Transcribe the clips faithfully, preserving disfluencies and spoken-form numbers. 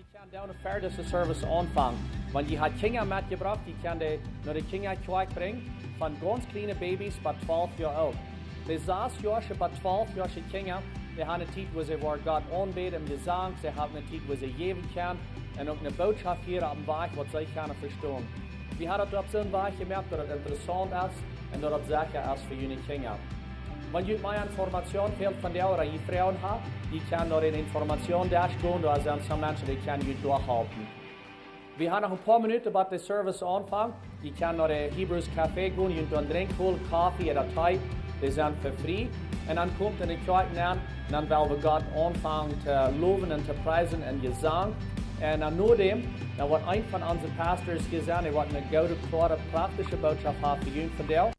Jie kjennen dan ver dise Service aunfangen. Wan jie ha Kjinja metjebrocht, jie kjennen dee no de Kjinjakjoakj brinjen, von gaunz kjliene Babys bat twalf Joa oolt. De sasjoasche bat twalfjoasche Kjinja, dee haben eene Tiet, wua see woaren Gott aunbäden em Jesank, see haben eene Tiet, wua see jäwen kjennen, un uk eene Bootschoft hieren opp een Wajch, waut see kjennen vestonen. Wie haben daut opp soon Wajch jemoakt, daut et interessaunt es un daut et secha es fa june Kjinja. Wan junt mea Information fält von dee ooda jie Froagen haben, jie kjennen no dän Informationsdesk gonen, doa sent soone Menschen, dee kjennen junt doa halpen. Wie haben noch een poa Minuten, bat de Service aunfangt. Jie kjennen no de Hebrews Café gonen, junt doa een Drinkj holen, Koffe ooda Tee, dee sent fa frie. Un dan komt en de Kjoakj nenn, un dan well wie Gott aunfangen to lowen un to priesen en Jesank. Un dan no däm, dan woat eena von onse Pastors hia sennen, dee woat eene goode, kloare, praktische Bootschoft haben fa junt vondoag.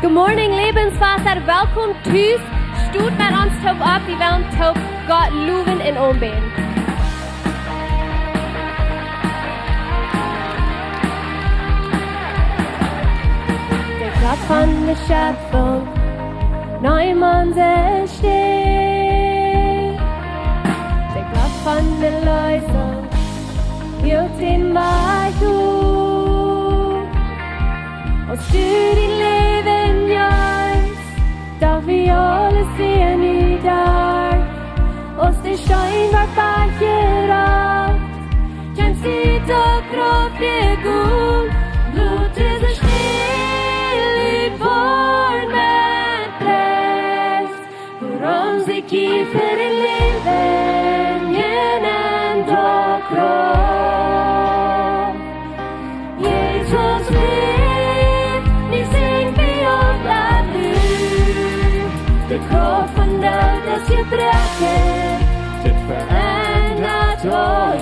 Good morning, Lebenswasser. Welkom tus. Stot met ons toop opp. Wie wellen toop Gott lowen un aunbäden. De Gott von de Schöpfung, neem onse Städ. De Gott von de Erlösung, hilt dän Wajch opp. Aus du dien Läwen jeefst, daut wie aules seenen doa. Aus de Scheen wort wajchjerajcht, kjeem de Krauft wada, Gott, Gott es stell, woat met Pries. Wuarom sikj jie fa daut Läwen en de Krauft? Jesus läft, nu sinj wie opp daut Lied. De Krauft von Doot es jebroaken, dit veendat aules.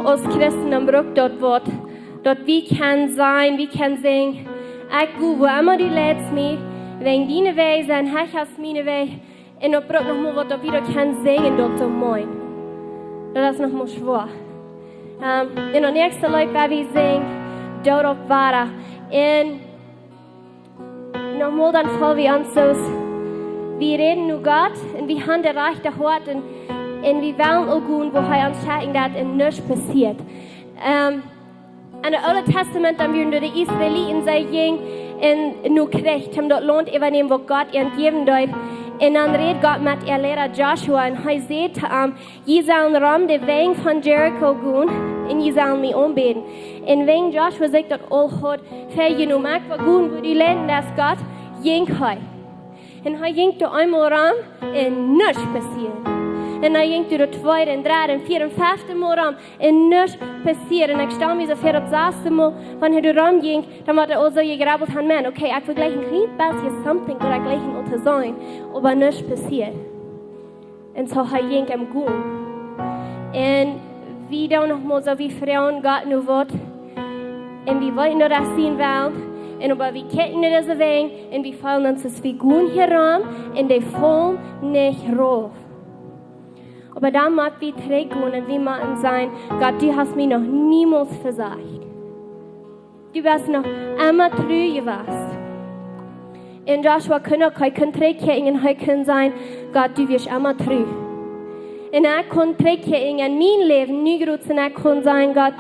Aus Christen dan brukt daut waut, daut wie kjennen sajen, wie kjennen sajen: "Ekj go, wua emma du leitst mie, wäajen diene Wäaj sent hecha aus miene Wäaj." Un daut brukt noch mol waut, daut wie daut kjennen sajen, daut soo moin. Daut es noch mol schwoa. Ähm, un daut näakjste Leet, wua wie sajen: "Doo daut wada." Un noch mol dan feel wie ons soo aus, wie räden no Gott un wie han daut rajchte Hoat un, un wie wellen uk gonen, wua hee ons schekjen deit un nuscht passieet. Ähm, en daut Oole Testament, dan wieren doa de Israeliten, see jinjen no Kjrich, om daut Launt äwanämen, waut Gott an jäwen deed. Un dan räd Gott met äa Liera Joshua un hee säd to am: "Jie sellen rom de Wenj von Jericho gonen un jie sellen mie aunbäden." Un wan Joshua sikj daut aul haud väajenomen, ekj woa gonen, wua du leiden deist, Gott, jinkj hee. Un hee jinkj doa eemol rom un nuscht passieed. Un hee jinkj doa daut tweede un dredde un vieede un fefte Mol rom un nuscht passieed. Un ekj stal mie soo väa, daut sasde Mol, wan hee doa rom jinkj, dan woat hee aul soo jegrabbelt han: "Maun, okay, ekj well jlikj een kjlien bät something, waut ekj jlikj aul to seenen, oba nuscht passieet." Un soo hee jinkj am gonen. Un wie doonen noch mol soo, wie froagen Gott no waut. Un wie weeten daut es sien Wellen. Un oba wie kjikjen no dise Wäaj un wie feelen ons, aus wie gonen hia rom un dee faulen nich rauf. Oba dan mott wie trigjgonen un wie motten sajen: "Gott, du hast mie noch niemols vesajcht. Du best noch emma tru jewast." Un Joshua kunn uk, hee kunn trigjkjikjen un hee kunn sajen: "Gott, du best emma tru." Un ekj kunn trigjkjikjen en mien Läwen, nu jrod, un ekj kunn sajen: "Gott,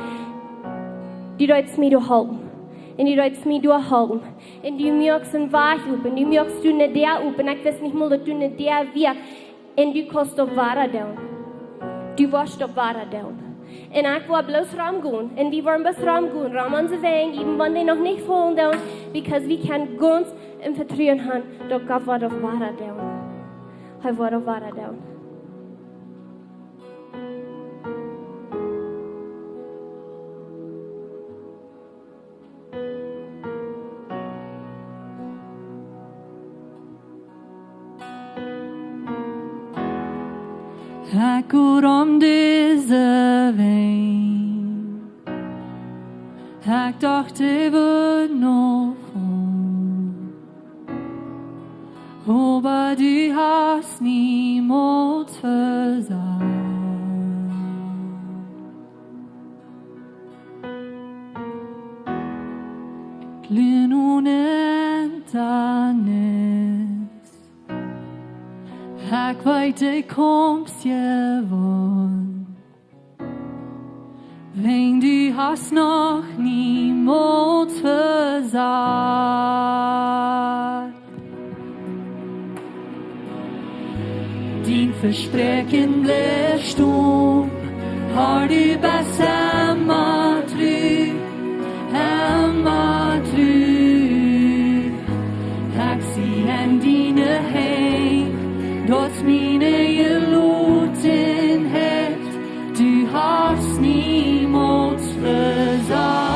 du deetst mie doa halpen. Un du deetst mie doa halpen. Un du muakst een Wajch op. Un du muakst doa ne Däa op. Un ekj wist nich mol, daut doa ne Däa wia." Un du kaust daut wada doonen. Du woascht daut wada doonen. Un ekj woa bloos rom gonen. Un wie woaren bloos rom gonen. Rom onse Wäaj, even wan dee noch nich faulen doonen. Because wie kjennen gaunz em Vetruen han, daut Gott woat daut wada doonen. Hee woat daut wada doonen. Ekj go rom dise Wäaj. Ekj docht, dee wudd noch faulen. Oba du hast niemols vesajcht. Kjlien un entanis. Ekj weet, du kjemst je won. Wan du hast noch niemols vesajcht. Dien Vespräakjen blift stonen, Herr, du best emma tru, emma tru. Ekj sie en diene Henj, daut es miene Jelotenheit, du hast niemols vesajcht.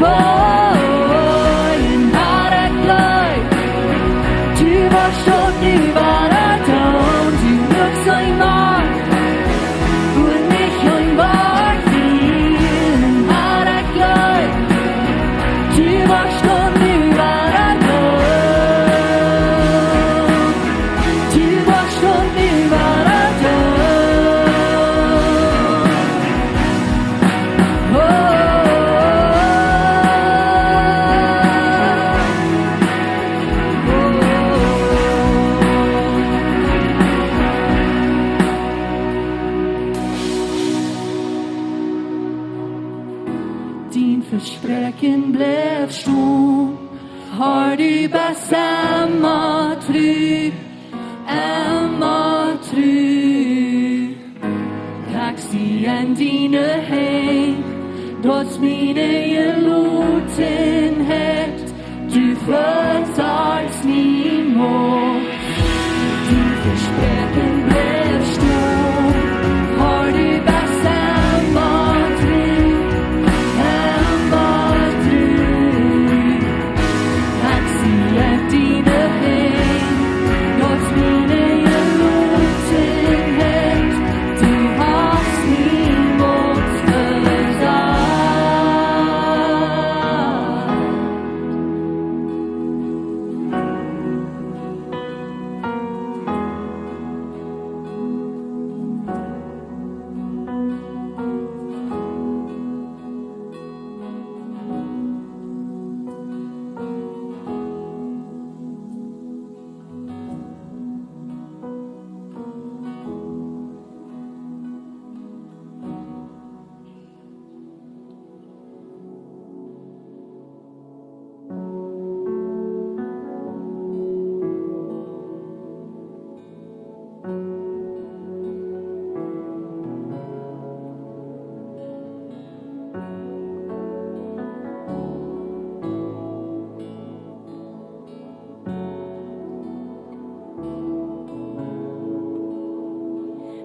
Woaren, Herr, ekj jleew, du woascht daut nu wada doonen, du muchst soo moaken, un nich een Wort wieren, Herr, ekj jleew, du woascht daut nu wada doonen, du woascht daut nu wada doonen. Dien Vespräakjen blift stonen, Herr, du best emma tru, emma tru. Ekj sie en diene Henj, daut es miene Jelotenheit, du vesorjst mie emma. Dien Vespräakjen blift stonen, Herr, du best emma tru, emma tru. Ekj sie en diene Henj, daut es miene Jelotenheit, du hast niemols vesorjt.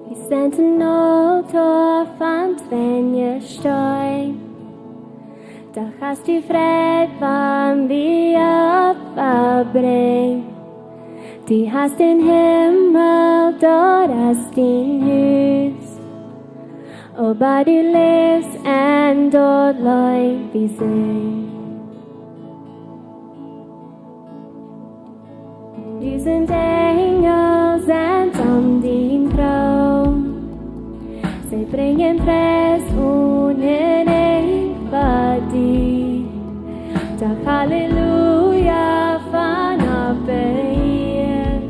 Wie sent en Altoa von Twinja Steen, doch hast du Fräd, wan wie oppbrinjen. Du hast dän Himmel, daut es dien Hus, oba du läfst en daut Leew, wie sinjen. Dusent Enjel sent om dien Troon, see brinjen Pries un Ehr fa die. Doch Halleluja von oppe Ieed,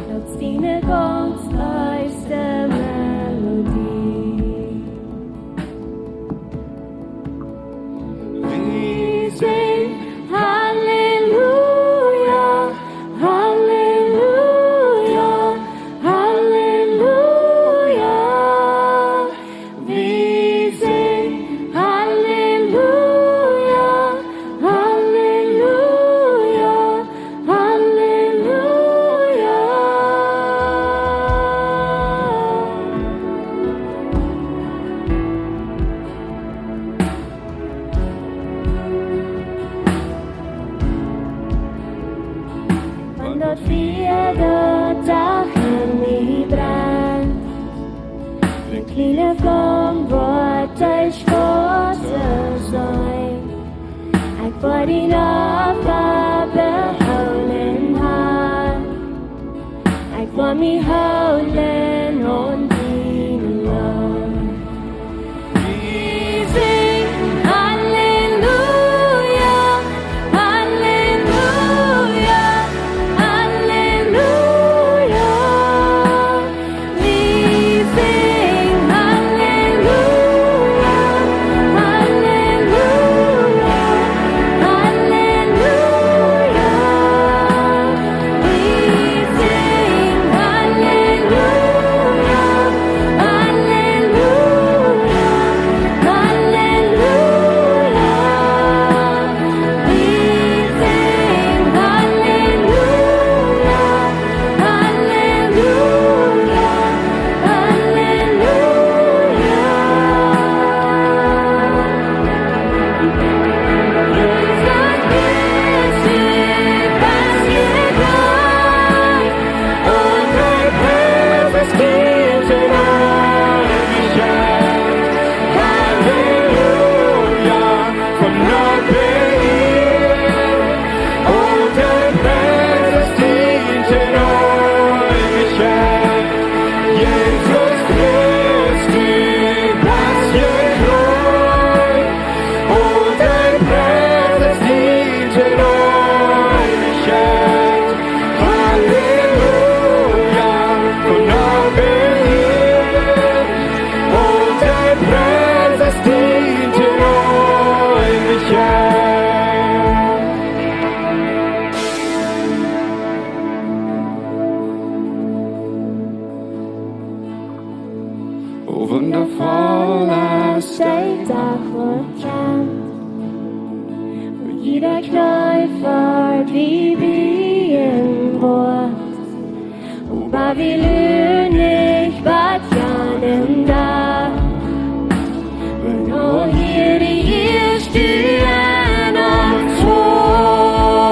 daut es diene gaunz leefste Melodie. Wie sinjen Halleluja, Halleluja, Halleluja. Wie sinjen Halleluja, Halleluja, Halleluja. Wan daut Fia, daut doa en mie brennt, de kjliene Flaum woat de Schwoaste sennen. Ekj woa dien Opfa behoolen, Herr. Ekj woa mie hoolen aun diene Leew. Wie sinjen Halleluja, Halleluja, Halleluja. Wie sinjen Halleluja, Halleluja, Halleluja. Wie sinjen Halleluja. De Kjnee ver die bieen woat, oba wie lünen nich bat janen Dach. No hia die ieescht die en ons Hoat.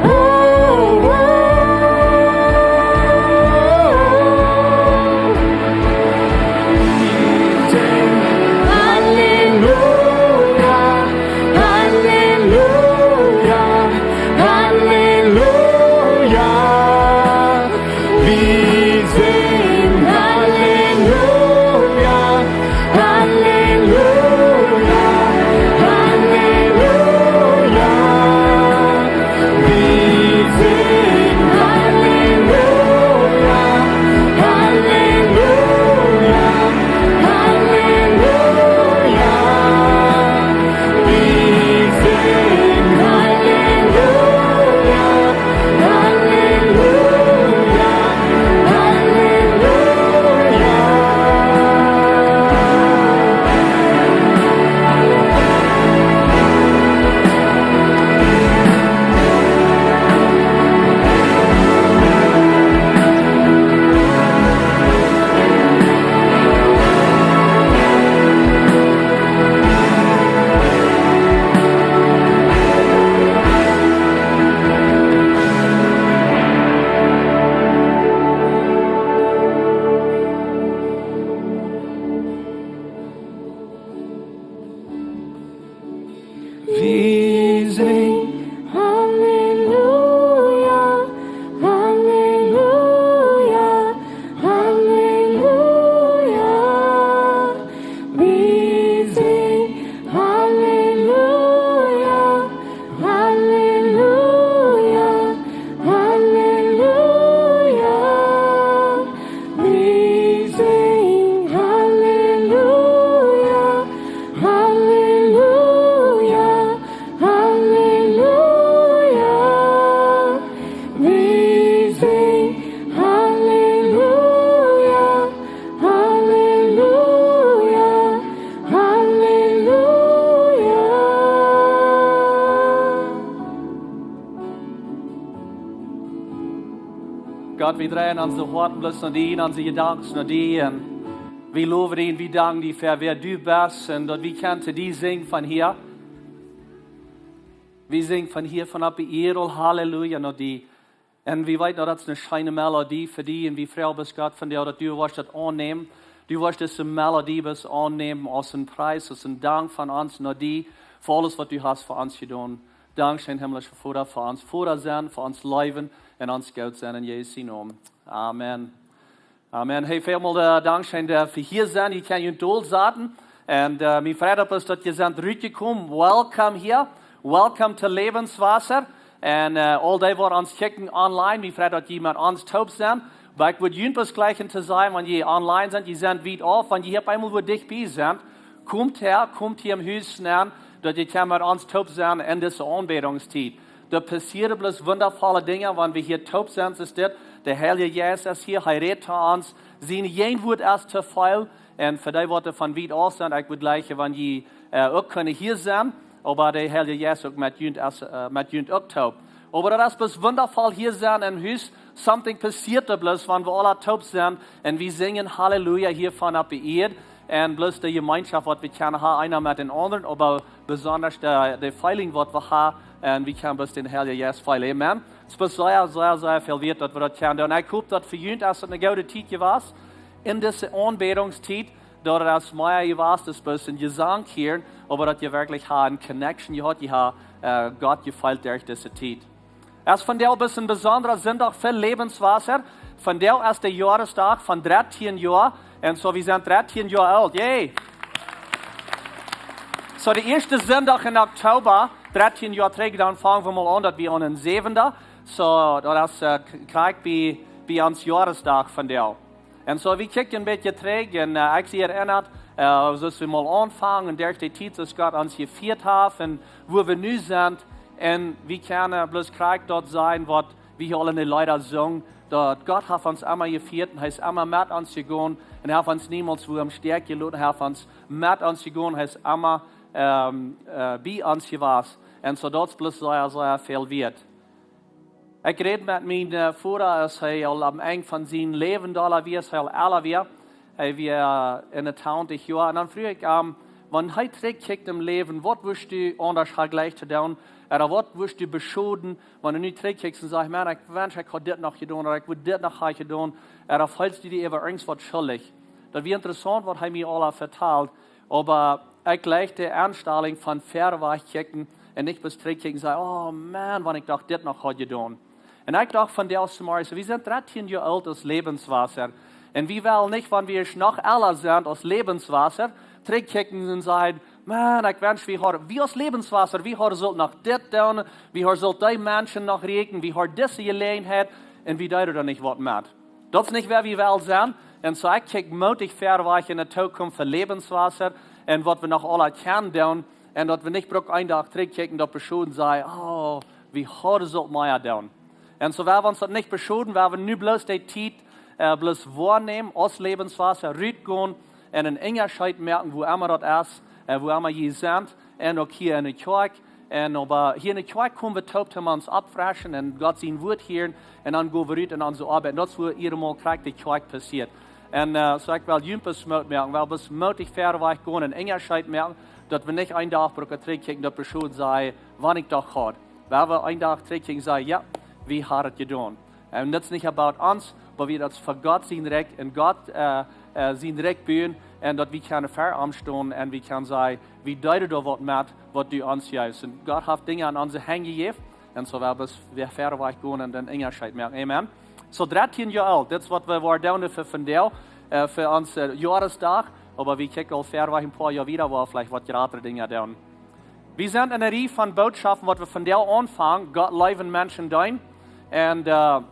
Oh, oh, oh. Halleluja, Halleluja, Halleluja. Wie sinjen Halleluja, Halleluja, Halleluja. Wie sinjen Halleluja, Halleluja, Halleluja. Wie sinjen Halleluja, Halleluja, Halleluja. Wie sinjen Halleluja, Halleluja, Halleluja. Wie sinjen Halleluja, Halleluja, Halleluja. Wie sinjen Halleluja, Halleluja, Halleluja. Wie sinjen Halleluja, Halleluja, Halleluja. Gott, wie dreien onse Hoaten bloos no die un onse Jedanken no die. Un wie lowen die un wie danken die fa wäa du best un daut wie kjennen to die sinjen von hia. Wie sinjen von hia, von opp de Ieed, Halleluja, no die. Un wie weeten, daut es eene scheene Melodie fa die. Un wie froagen bloos, Gott, von die, daut du woascht daut aunnämen. Du woascht dise Melodie bloos aunnämen aus een Pries, aus een Dank von ons no die, fa aules, waut du hast fa ons jedonen. Dankscheen, himmlischa Voda, fa ons Voda sennen, fa ons Läwen un ons Gott sennen, en Jesus sienen Nomen. Amen. Amen. Hey, välmol, äh, Dankscheen, äh, fa hia sennen. Jie kjennen junt dol saten. Un, äh, mie freit daut, daut jie sent trigj jekomen. Welcome hia. Welcome to Lebenswasser. Un, äh, aul dee, waut ons kjikjen online, mie freit daut jie met ons toop sent. Oba ekj wudd junt bloos jlikjen to sajen, wan jie online sent, jie sent wiet auf, wan jie hia opp eemol wua dicht bie sent, komt häa, komt hia em Hus nenn, daut jie kjennen met ons toop sennen en dise Aunbädungstiet. Doa passieren bloos wundavolle Dinja, wan wie hia toop sent, es dit, de Heilje Jeist es hia, hee rät to ons, sien Jäajenwoat es to feel, un fa dee, waut von wiet auf sent, ekj wudd jlikjen, wan jie, äh, uk kunnen hia sennen, oba de Heilje Jeist uk met junt es, äh, met junt uk toop. Oba daut es bloos wundavoll hia sennen em Hus, something passieet doa bloos, wan wie aula toop sent, un wie sinjen Halleluja hia von opp de Ieed, un bloos de Jemeenschoft, waut wie kjennen haben, eena met dän aundren, oba besonda de, de feeling, waut wie haben, un wie kjennen bloos dän Heiljen Jeist feelen. Amen. Et es bloos sea, sea, sea väl wieet, daut wie daut kjennen doonen. Un ekj hop, daut fa junt es daut eene goode Tiet jewast en dise Aunbädungstiet, daut et es mea jewast es bloos een Jesank hia, oba daut jie werkjlich haben eene Connection jehaut, jie haben, äh, Gott jefeelt derch dise Tiet. Et es vondoag een besondra Sindach fa Lebenswasser. Vondoag es de Joaresdach von dartieen Joa. Un soo, wie sent dartieen Joa oolt. Yay! Soo, de ieeschte Sindach en Oktoba, dartieen Joa trigj, dan fangen wie mol aun, daut wie aun een säwenda. Soo, daut es, äh, k-, krakjt bie, bie ons Joaresdach vondoag. Un soo, wie kjikjen een bät trigj, un, äh, ekj sie erinnat, äh, soo aus wie mol aunfangen, un derch de Tiet, soo aus Gott ons jefieet haft, un wua wie nu sent, un wie kjennen, äh, bloos krakjt daut seenen, waut wie aul en de Leeda sungen, daut Gott haft ons emma jefieet, un hee es emma met ons jegonen, un hee haft ons niemols wua em Stich jeloten, hee haft ons met ons jegonen, hee es emma ähm, äh, bie ons jewast. Un soo daut es bloos sea, sea väl wieet. Ekj räd met mien, äh, Voda, aus hee aul aum Enj von sien Läwen doa wia, hee aul ella wia. Hee wia, äh, enne tachentich Joa. Un dan fruach ekj am, wan hee trigjkjikjt em Läwen, waut wurscht du aundasch ha jlikj to doonen? Ooda waut wurscht du beschoden, wan du nu trigjkjikjst un sajchst: "Maun, ekj wensch, ekj haud dit noch jedonen, ooda ekj wudd dit noch ha jedonen." Ooda feelst du die äwa irjent waut schuldich? Daut wia interessaunt, waut hee mie aula vetald. Oba ekj jlikj de Enstalunk von verwoats kjikjen un nich bloos trigjkjikjen un sajen: "Oh Maun, wan ekj doch dit noch haud jedonen." Un ekj docht vondoag zemorjes, wie sent dartieen Joa oolt aus Lebenswasser. Un wie wellen nich, wan wie noch ella sent aus Lebenswasser, trigjkjikjen un sajen: "Maun, ekj wensch, wie hauden, wie aus Lebenswasser, wie hauden sullt noch dit doonen, wie hauden sullt dee Menschen noch rieekjen, wie hauden dise Jeläajenheit, un wie deeden doa nich waut met." Daut es nich, wäa wie wellen sennen. Un soo, ekj kjikj mootich verwoats enne Tookunft fa Lebenswasser un waut wie noch aula kjennen doonen. Un daut wie nich bruken een Dach trigjkjikjen, daut beschoden sajen: "Oh, wie hauden sullt mea doonen." Un soo, wie wellen ons daut nich beschoden, wie wellen nu bloos de Tiet, äh, bloos woanämen aus Lebenswasser, rutgonen un een Unjascheet moaken, wua emma daut es, äh, wua emma jie sent, un uk hia enne Kjoakj. Un oba hia enne Kjoakj komen wie toop, om ons opptofreschen un Gott sien Wuat hieren, un dan go wie rut en onse Oabeit. Un daut es, wua hia mol krakjt de Kjoakj passieet. Un, äh, soo ekj well junt bloos Moot moaken, well bloos mootich verwoats gonen un een Unjascheet moaken, daut wie nich een Dach bruken trigjkjikjen, daut beschoden sajen: "Wan ekj doch haud." Wie wellen een Dach trigjkjikjen un sajen: "Jo, wie hauden et jedonen." Un daut es nich about ons, oba wie daut fa Gott sien Rikj un Gott, äh, äh, sien Rikj buen un daut wie kjennen ver am stonen un wie kjennen sajen: "Wie deeden doa waut met, waut du ons jeefst." Un Gott haft Dinja aun onse Henj jejäft un soo wie bloos wada verwoats gonen un een Unjascheet moaken. Amen. Soo, dartieen Joa oolt, daut es waut wie woaren doonen fa vondoag, äh, fa onsen, äh, Joaresdach. Oba wie kjikjen aul verwoats een poa Joa wieda, wua veleicht waut jratre Dinja doonen. Wie sent enne Rieej von Bootschoften, waut wie vondoag aunfangen, Gott leewen, Menschen deenen. Un, äh,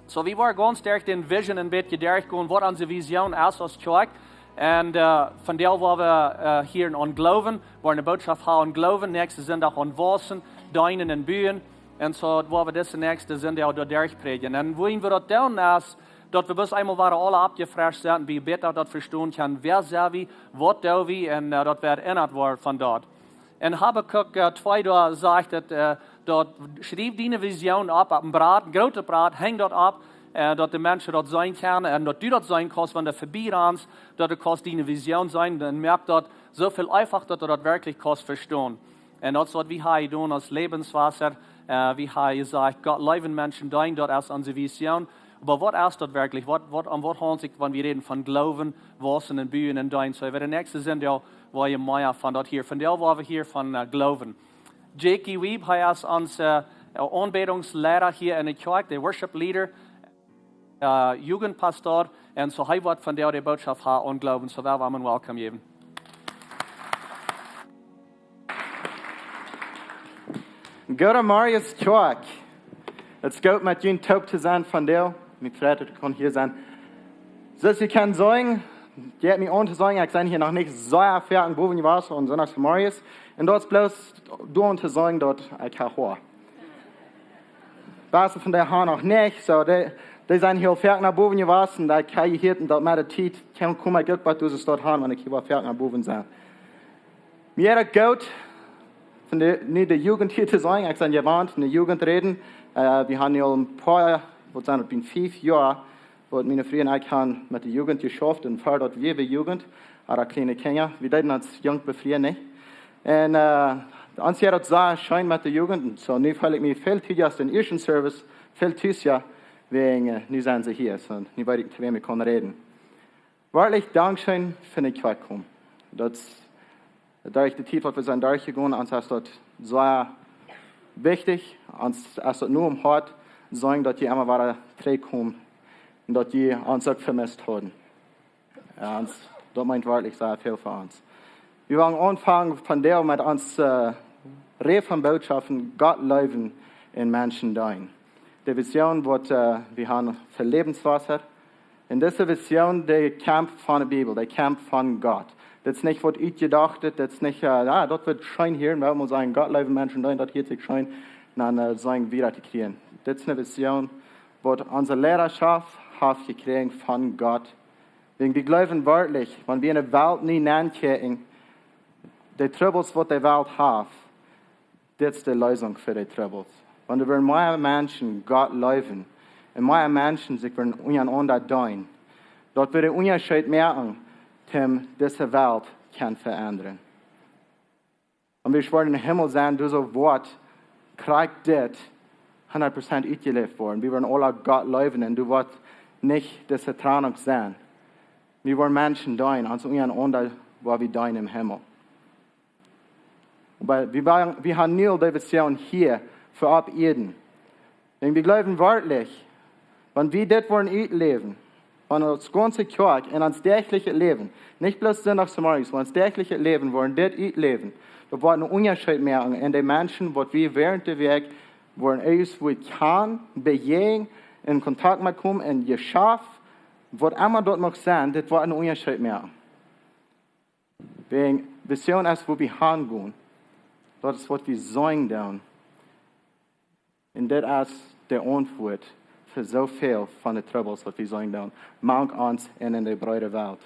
soo, wie woaren gaunz derch dän Vision een bät derchgonen, waut onse Vision es aus Kjoakj. Un, äh, vondoag woa wie, äh, hia aun Gloowen, woa wie eene Bootschoft haben aun Gloowen, näakjsten Sindach aun Wausen, Deenen un Buen. Un soo woa wie dise näakjsten Sindach doa derchprädjen. Un woo wie daut doonen es, daut wie bloos eemol wada aula oppjefrescht sent, wie bäta daut vestonen kjennen, wäa sent wie, waut doonen wie, un, äh, daut wie erinnert woaren von daut. Un Habakuk, äh, twee, doa sajcht et, äh, daut: "Schriew diene Vision opp, opp een Brat, een grootet Brat, henj daut opp, äh, daut de Menschen daut seenen kjennen un daut du daut seenen kaust, wan du verbie ranst, daut du kaust diene Vision seenen, dan moak daut soo väl eefacha, daut du daut werkjlich kaust vestonen." Un daut es waut wie hia doonen aus Lebenswasser. Äh, wie haben jesajcht, Gott leewen, Menschen deenen, daut es onse Vision. Oba waut es daut werkjlich? Waut, waut, om waut haundelt et sikj, wan wie räden von Gloowen, Wausen un Buen un Deenen? Soo, wie woaren de näakjsten Sindach woa wie mea von daut hieren. Vondoag woa wie hieren von, äh, Gloowen. Jakey Wiebe, hee es ons, äh, Aunbädungsleida hia enne Kjoakj, de Worship Leader, äh, Jugendpastor. Un soo, hee woat vondoag de Bootschoft haben aun Gloowen. Soo, wie wellen am een Welcome jäwen. Goodemorjes, Kjoakj. Et es goot, met junt toop to sennen vondoag. Mie freit et, ekj kaun hia sennen. Soo aus jie kjennen seenen, jeit mie aun to seenen, ekj sie hia noch nich soo foaken bowen jewast aun Sindachsmorjes. Un daut es bloos doaraun to seenen, daut ekj hia hia. Basta von dee hia noch nich, soo, dee, dee sent hia foaken bowen jewast, un dee kjrieen hia daut met de Tiet, kjeem, kom ekj uk bie dise Staut aun, wan ekj hia foaken bowen sie. Mie jeit et goot, von de, nu de Jugend hia to sennen. Ekj sie jewant, enne Jugend räden. Äh, wie haben nu aul een poa, waut sent et, bie fief Joa, waut miene Fru un ekj haben met de Jugend jeschauft un ver daut wia wie Jugend, ooda kjliene Kjinja. Wie deeden ons junk befrieen, nä? Un, äh, ons jeit et sea scheen met de Jugend. Un soo, nu feel ekj mie väl tus aus dän ieeschten Service, väl tusier, wäajen, äh, nu sent see hia. Soo, nu weet ekj, to wäm ekj kaun räden. Werkjlich dankscheen fa de Kjoakj komen. Daut es derch de Tiet, waut wie sent derchjegonen, ons es daut sea wichtich, ons es daut nu aum Hoat, seenen daut jie emma wada trigjkomen un daut jie ons uk vemist haben. Jo, ons, daut meent werkjlich sea väl fa ons. Wie wellen aunfangen vondoag met ons, äh, Reaj von Bootschoften: Gott leewen un Menschen deenen. De Vision, waut, äh, wie haben fa Lebenswasser. Un dise Vision, dee kjemt von de Bibel, dee kjemt von Gott. Daut es nich waut ekj jedocht hab, daut es nich, äh, jo, daut woat scheen hia, wie motten sajen, Gott leewen, Menschen deenen, daut hieet sikj scheen, un dan, äh, seenen wie daut to kjrieen. Daut es eene Vision, waut onse Leidaschoft haft jekjräajen von Gott. Wäajen wie jleewen werkjlich, wan wie enne Welt nu nenkjikjen, De Trubbels waut de Welt haft, dit es de Leesunk fa de Trubbels. Wan doa wudden mea Menschen Gott leewen un mea Menschen sikj wudden unjarenaunda deenen, daut wudd een Unjascheet moaken, om dise Welt to veendren. Wan wie wudden em Himmel sennen, doa soo woat krakjt dit hundat Prozent utjeläft woaren. Wie wudden aula Gott leewen un doa woat nich dise Trennunk sennen. Wie wudden Menschen deenen, ons unjarenaunda, woo wie deenen em Himmel. Oba wie, wie haben nu de Vision hia fa opp Ieed. Wan wie jleewen werkjlich, wan wie dit wudden utläwen, wan ons gaunze Kjoakj en ons däachlichet Läwen, nich bloos Sindach zemorjes, oba ons däachlichet Läwen, wudden dit utläwen, daut wudd een Unjascheet moaken en de Menschen, waut wie wäarent de Wäakj wudden eent, woo wie kjennen bejäajnen, en Kontakt met komen, en Jeschaft, waut emma daut mach sennen, dit wudd een Unjascheet moaken. Wäajen Vision es, woo wie hangonen. Daut es, waut wie seenen doonen. Un dit es de Auntwuat fa soo väl von de Trubbels, waut wie seenen doonen, mank ons un en de breede Welt.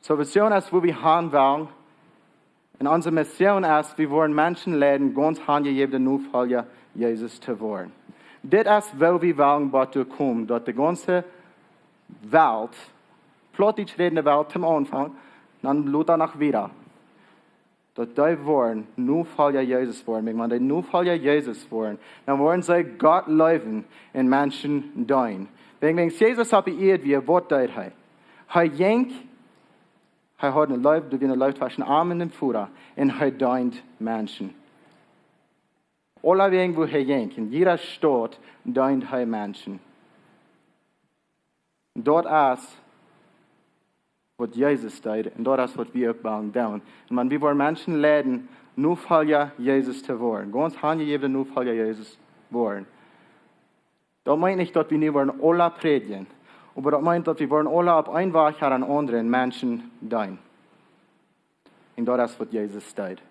Soo, Vision es, woo wie han wellen. Un onse Mission es, wie wudden Menschen leiden, gaunz hanjejäwne Nofolja Jesus to woaren. Dit es, woo wie wellen, waut doa kjemt, daut de gaunze Welt, Plautdietsch rädende Welt, toom Aunfank, dan lota noch wieda, daut dee wudden Nofolja Jesus woaren. Wan dee Nofolja Jesus woaren, dan wudden see Gott leewen un Menschen deenen. Wäajen, wan Jesus opp de Ieed wia, waut deed hee? Hee jinkj, hee haud eene Leew, doa wia eene Leew tweschen am un däm Voda, un hee deend Menschen. Aulawäajen, wua hee jinkj, en jieda Staut deend hee Menschen. Daut es, waut Jesus deed, un daut es, waut wie uk wellen doonen. Un wan wie wudden Menschen leiden, Nofolja Jesus to woaren, gaunz hanjejäwne Nofolja Jesus woaren, daut meent nich, daut wie nu wudden aula prädjen, oba daut meent, daut wie wudden aula opp een Wajch ooda aundren Menschen deenen. Un daut es, waut Jesus deed.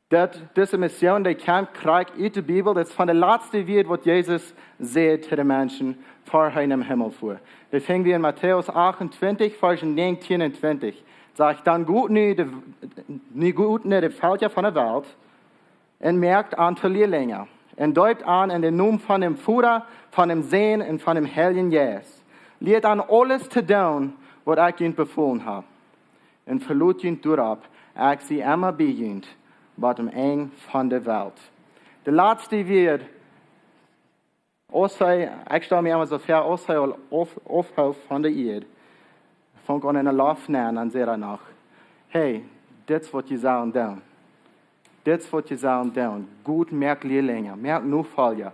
Daut, dise Mission, dee kjemt krakjt ut de Bibel. Daut es von de latste Wieed, waut Jesus säd to de Menschen, ea hee em Himmel fua. Dee finj wie en Matäus achtuntwintich, Varsch näajentieen un twintich. Sajcht: "Dan got nu de, nu got no de Velkja von de Welt un moakt an to Lielinja un deept an en dän Nomen von däm Voda, von däm Sän un von däm Heiljen Jeist. Lieet an aules to doonen, waut ekj junt befolen hab. Un velot junt doaropp, ekj sie emma bie junt, bat aum Enj von de Welt." De latste Wieed, aus hee, ekj stal mie emma soo väa, aus hee aul auf, aufhoof von de Ieed, funk aun en de Loft nenn un säd hee noch: "Hey, dit es, waut jie sellen doonen. Dit es, waut jie sellen doonen. Got, moakt Lielinja, moakt Nofolja.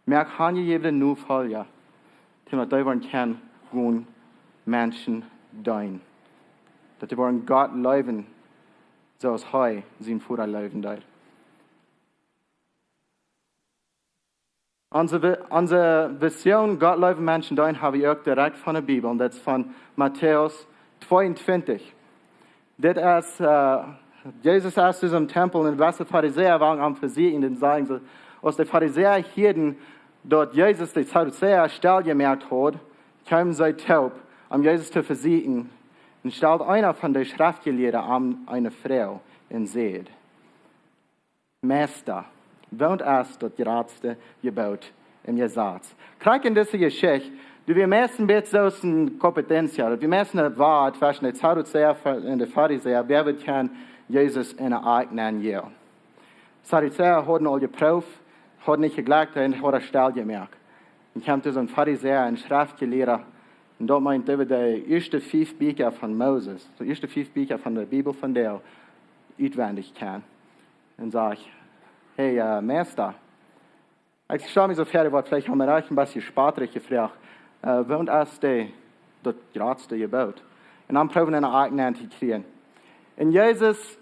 Moakt hanjejäwne Nofolja, daut dee wudden kjennen gonen Menschen deenen. Daut dee wudden Gott leewen, soo aus hee sienen Voda leewen deed." Onse Vi-, onse Mission, Gott leewen, Menschen deenen, hab wie uk direkt von de Bibel. Un daut es von Matäus tweeuntwintich. Dit es, äh, Jesus es en dän Tempel un de Farisäa wellen am vesieekjen. Un dan sajen see, aus de Farisäa hieeden, daut Jesus de Sadduzäa stell jemoakt haud, kjeemen see toop, om Jesus to vesieekjen. Un stald eena von de Schreftjelieede am eene Froag un säd: "Meista, waut es daut jratste Jeboot em Jesaz?" Krakjt en dise Jeschicht, dee wia meist een bät soo aus eene competencia, daut wia meist een Woat tweschen de Sadduzäa un de Farisäa, wäa wudd kjennen Jesus en de Akj nämen. Sadduzäa hauden aul jeprooft, hauden nich jejlikjt un hauden stell jemoakt. Un kjeem doa soon Farisäa, een Schreftjelieeda, un daut meent, dee wia de ieeschte fief Bieekja von Moses, de ieeschte fief Bieekja von de Bibel von dee utwendich kjennen. Un säd: "Hey, äh, Meista, ekj stal mie soo väa, waut veleicht haben wie een bät spattrich jefroagt, äh, waut es de, daut jratste Jeboot?" Un dan proowen en de Akj nämen to kjrieen. Un Jesus,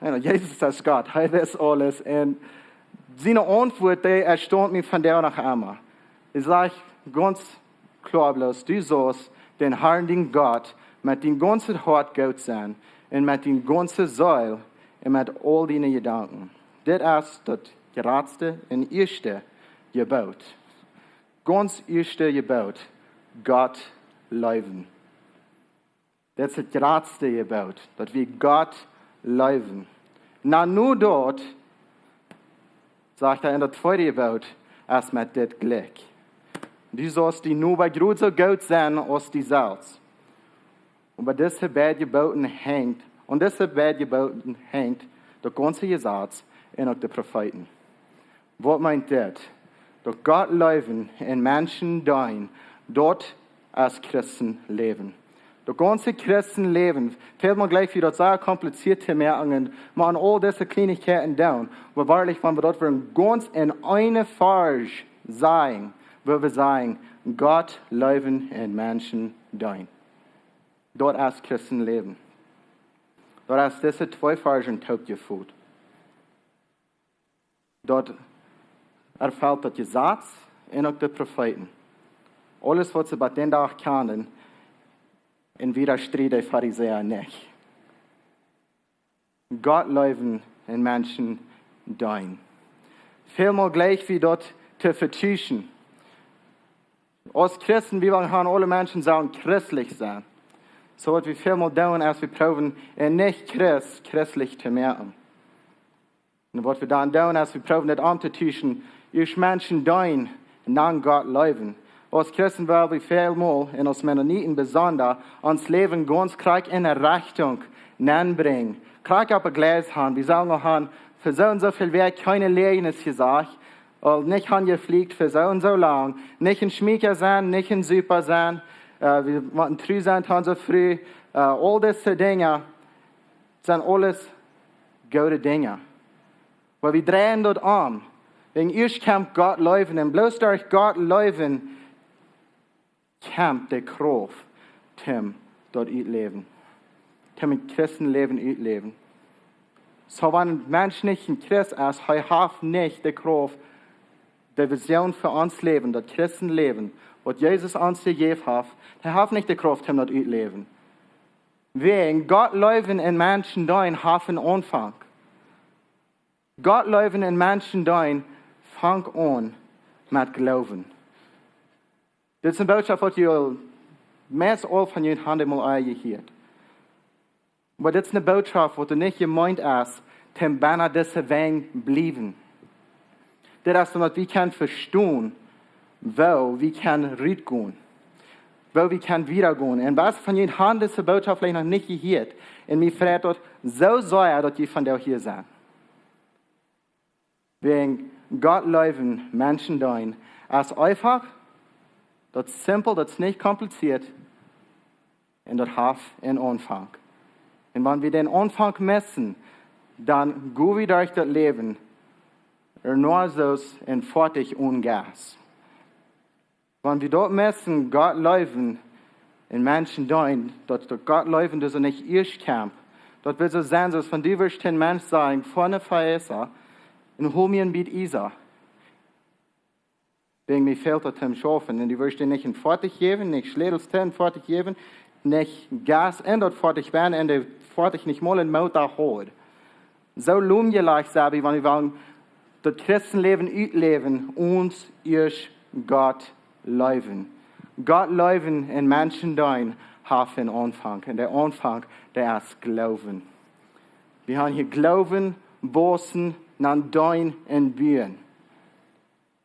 jo, Jesus es Gott, hee weet aules. Un siene Auntwuat, dee erstaunt mie vondoag noch emma. Hee sajcht gaunz kloa bloos: "Du saust dän Herrn, dienen Gott, met dien gaunzet Hoat goot sennen, un met diene gaunze Seel, un met aul diene Jedanken. Dit es daut jratste un ieeschte Jeboot." Gaunz ieeschte Jeboot, Gott leewen. Daut es daut jratste Jeboot, daut wie Gott leewen. Na, nu daut, sajcht hee, en daut tweede Jeboot es met dit jlikj: Du saust dienen Noba jrod soo goot sennen aus die selfst. Oba dise beid Jebooten henjt, aun dise beid Jebooten henjt daut gaunze Jesaz un uk de Profeeten. Waut meent dit? Daut Gott leewen un Menschen deenen, daut es Christenläwen. Daut gaunze Christenläwen, väl mol jlikj wie daut sea kompliziert to moaken, mau aun aul dise Kjleenichkjeiten doonen. Oba werkjlich, wan wie daut wudden gaunz en eene Varsch sajen, woo wie sajen: Gott leewen un Menschen deenen. Daut es Christenläwen. Daut es dise twee Varschen toopjefot. Daut erfelt daut Jesaz un uk de Profeeten. Aules, waut see bat dän Dach kjanden, un wada strieden de Farisäa nich. Gott leewen un Menschen deenen. Väl mol jlikj wie daut to vetuschen. Aus Christen, wie wellen han, aule Menschen sellen christlich sennen. Soo waut wie väl mol doonen, es wie proowen, een Nich-Christ christlich to moaken. Un waut wie dan doonen, es wie proowen daut omtotuschen: Ieescht Menschen deenen, dan Gott leewen. Aus Christen well wie väl mol, un aus Mennoniten besonda, ons Läwen gaunz krakjt en eene Rechtunk nenbrinjen. Krakjt opp een Jleis han. Wie sellen noch han fa soo un soo väl Wäakj kjeene Läajes jesajcht, ooda nich han jeflucht fa soo un soo lang, nich een Schmieekja sennen, nich een Supa sennen, äh, wie motten tru sennen to onse Fru, äh, aul dise Dinja sent aules goode Dinja. Oba wie dreien daut om. Wäajen ieescht kjemt Gott leewen, un bloos derch Gott leewen kjemt de Krauft, toom daut utläwen, toom een Christenläwen utläwen. Soo, wan een Mensch nich een Christ es, hee haft nich de Krauft, de Vision fa ons Läwen, daut Christenläwen, waut Jesus ons jejäft haft, hee haft nich de Krauft, toom daut utläwen. Wäajen Gott leewen un Menschen deenen haft een Aunfank. Gott leewen un Menschen deenen fangt aun met Gloowen. Dit es eene Bootschoft, waut jie meist aul von junt han emol jehieet. Oba dit es eene Bootschoft, waut nich jemeent es, toom bennen dise Wäaj bliewen. Dit es, daut wie kjennen vestonen, woo wie kjennen rutgonen, woo wie kjennen wieda gonen. Un waut von junt han dise Bootschoft veleicht noch nich jehieet, un mie freit daut soo sea, daut jie vondoag hia sent. Wäajen Gott leewen, Menschen deenen, es eefach, daut es simpel, daut es nich kompliziert, un daut haft een Aunfank. Un wan wie dän Aunfank missen, dan go wie derch daut Läwen, ea nuscht aus een Foatich one Gas. Wan wie daut missen, Gott leewen un Menschen deenen, daut, daut Gott leewen, daut es nich ieescht kjemt. Daut well soo sennen, soo aus wan du wurscht een Mensch sajen: Foa no Faesa un hol mie een bät Iesa. Wäajen mie fält daut toom schaufen. Un du wurscht am nich een Foatich jäwen, nich Schlätels to een Foatich jäwen, nich Gas en daut Foatich brinjen un de Foatich nich mol een Moota haft. Soo lomjjelajcht sent wie, wan wie wellen daut Christenläwen utläwen, ons ieescht Gott leewen. Gott leewen un Menschen deenen haft een Aunfank. Un de Aunfank, daut es Gloowen. Wie haben hia Gloowen, waussen, dan deenen un buen.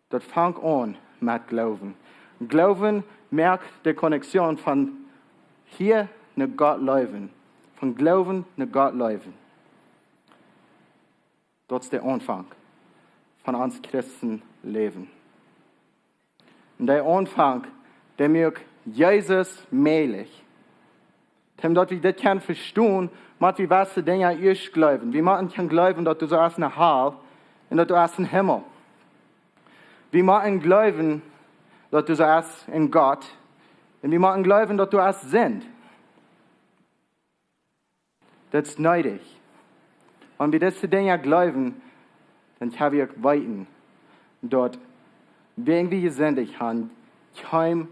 Daut fangt aun met Gloowen. Gloowen moakt de Connection von hia no Gott leewen. Von Gloowen no Gott leewen. Daut es de Aunfank von ons Christenläwen. Un de Aunfank, dee moakt Jesus mäajlich. Toom daut wie dit kjennen vestonen, mott wie waut Dinja ieescht gloowen. Wie motten kjennen gloowen, daut doa soo es eene Hal un daut doa es een Himmel. Wie motten gloowen, daut doa soo es een Gott. Un wie motten gloowen, daut doa es Sind. Daut es needich. Wan wie dise Dinja gloowen, dan kjenn wie uk weeten, daut wan wie jesindicht han, kjeem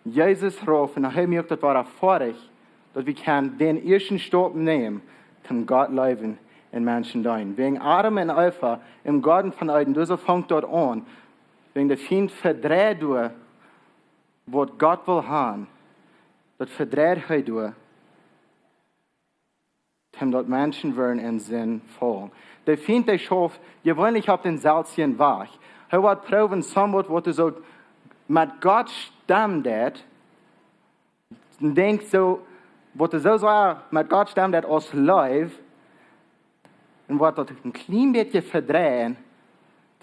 Jesus rauf un hee moakt daut wada foadich, daut wie kjennen dän ieeschten Staup nämen, toom Gott leewen un Menschen deenen. Wäajen Adam un Eva em Goaden von Eden, doa soo funk daut aun. Wäajen de Fient vedreid doa, waut Gott well han, daut vedreid hee doa, Om daut Menschen wudden en Sind faulen. De Fient, dee schauft jeweenlich opp dän selwjen Wajch. Hee woat proowen, somewhat, waut soo met Gott stemmen deit, un denkjt soo, waut soo sea met Gott stemmen deit aus Leew, un woat daut een kjlien bät vedreien,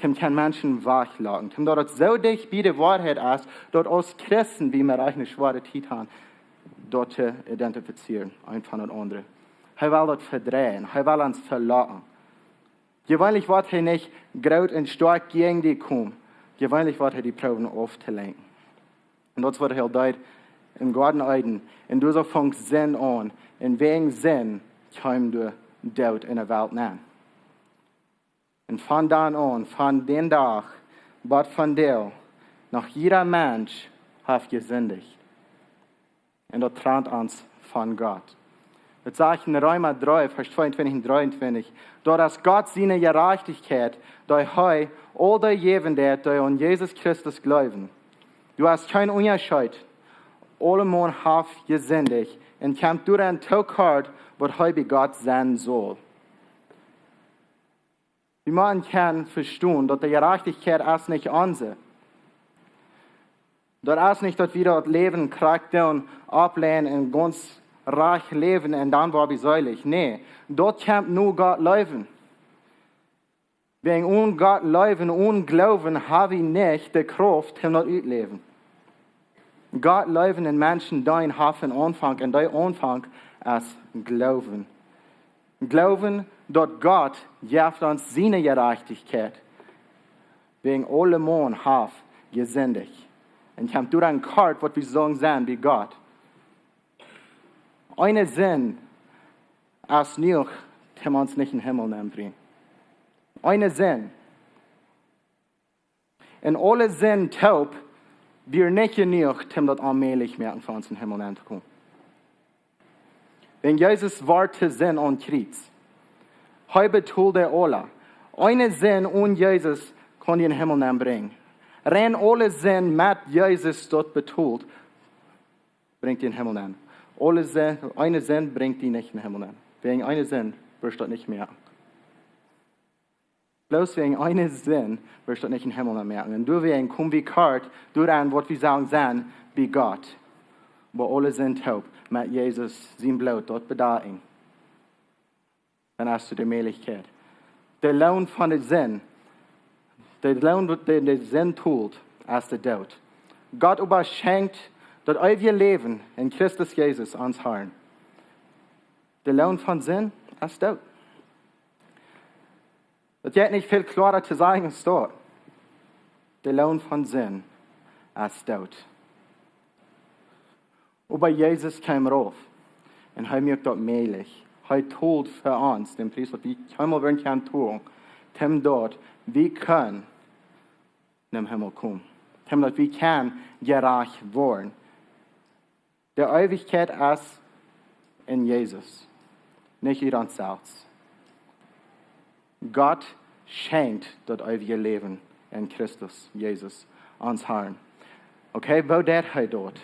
om kjeene Menschen wajchloten. Om daut et soo dicht bie de Woarheit es, daut aus Christen wie mea eene schwoare Tiet haben, daut to identifizieren, eent von daut aundre. Hee well daut vedreien, hee well ons veloten. Jeweenlich woat hee nich groot un stoakj jäajen die komen. Jeweenlich woat hee die proowen auftolenkjen. Un daut es waut hee deed em Goaden Eden. Un doa soo funk Sind aun. Un wäajen Sind kjeem de Doot en de Welt nenn. Un von dan aun, von dän Dach, bat vondoag, noch jieda Mensch haft jesindicht. Un daut trant ons von Gott. Daut sajcht en Reema dree, Varsch tweeuntwintich un dreeuntwintich, daut es Gott siene Jerajchtichkjeit, dee hee aul dee jäwen deit, dee aun Jesus Christus jleewen. Doa es kjeen Unjascheet. Aulemaun haft jesindicht un kjemt doaraun to kort, waut hee bie Gott sennen saul. Wie motten kjennen vestonen, daut de Jerajchtichkjeit es nich onse. Daut es nich, daut wie daut Läwen krakjt doonen, aufläajen un gaunz rajcht läwen un dan woa wie seelich. Nä, daut kjemt no Gott jleewen. Wäajen onen Gott jleewen, onen Gloowen, ha wie nich de Krauft, om daut utläwen. Gott jleewen un Menschen deenen haft een Aunfank, un dee Aunfank es Gloowen. Gloowen, daut Gott jeft ons siene Jerajchtichkjeit, wäajen aulemaun haft jesindicht. Un kjemt doaraun kort, waut wie sellen sennen bie Gott. Eene Sind es jenuach, om ons nich en Himmel nenn to brinjen. Eene Sind. Un aule Sind toop wia nich jenuach, om daut onmäajlich moaken, fa ons en Himmel nenn to komen. Wan Jesus wort to Sind aum Kjriez, hee betold aule. Eene Sind onen Jesus kunn die en Himmel nenn brinjen. Rein aule Sind met Jesus daut betold, brinjt die en Himmel nenn. Aule Sind, eene Sind brinjt die nich en Himmel nenn. Wäajen eene Sind woascht daut nich moaken. Bloos wäajen eene Sind woascht daut nich en Himmel nenn moaken. Un doawäajen kom wie kort doaraun, waut wie sellen sennen bie Gott. Oba aule Sind toop met Jesus sien Bloot, daut bedakjen. Dan hast du de Mäajlichkjeit. De Loon von de Sind, de Loon, waut de, de Sind tolt, es de Doot. Gott oba schenkjt daut eewje Läwen en Christus Jesus, ons Herrn. De Loon von Sind es Doot. Daut jeit nich väl kloara to sajen aus daut. De Loon von Sind es Doot. Oba Jesus kjeem rauf un hee moakt daut mäajlich. Hee told fa ons dän Pries, waut wie kjeenmol wudden kjennen tolen, om daut wie kjennen nom Himmel komen. Om daut wie kjennen jerajcht woaren. De Eewichkjeit es en Jesus, nich en ons selfst. Gott schenkjt daut eewje Läwen en Christus Jesus, ons Herrn. Okay, woo deed hee daut?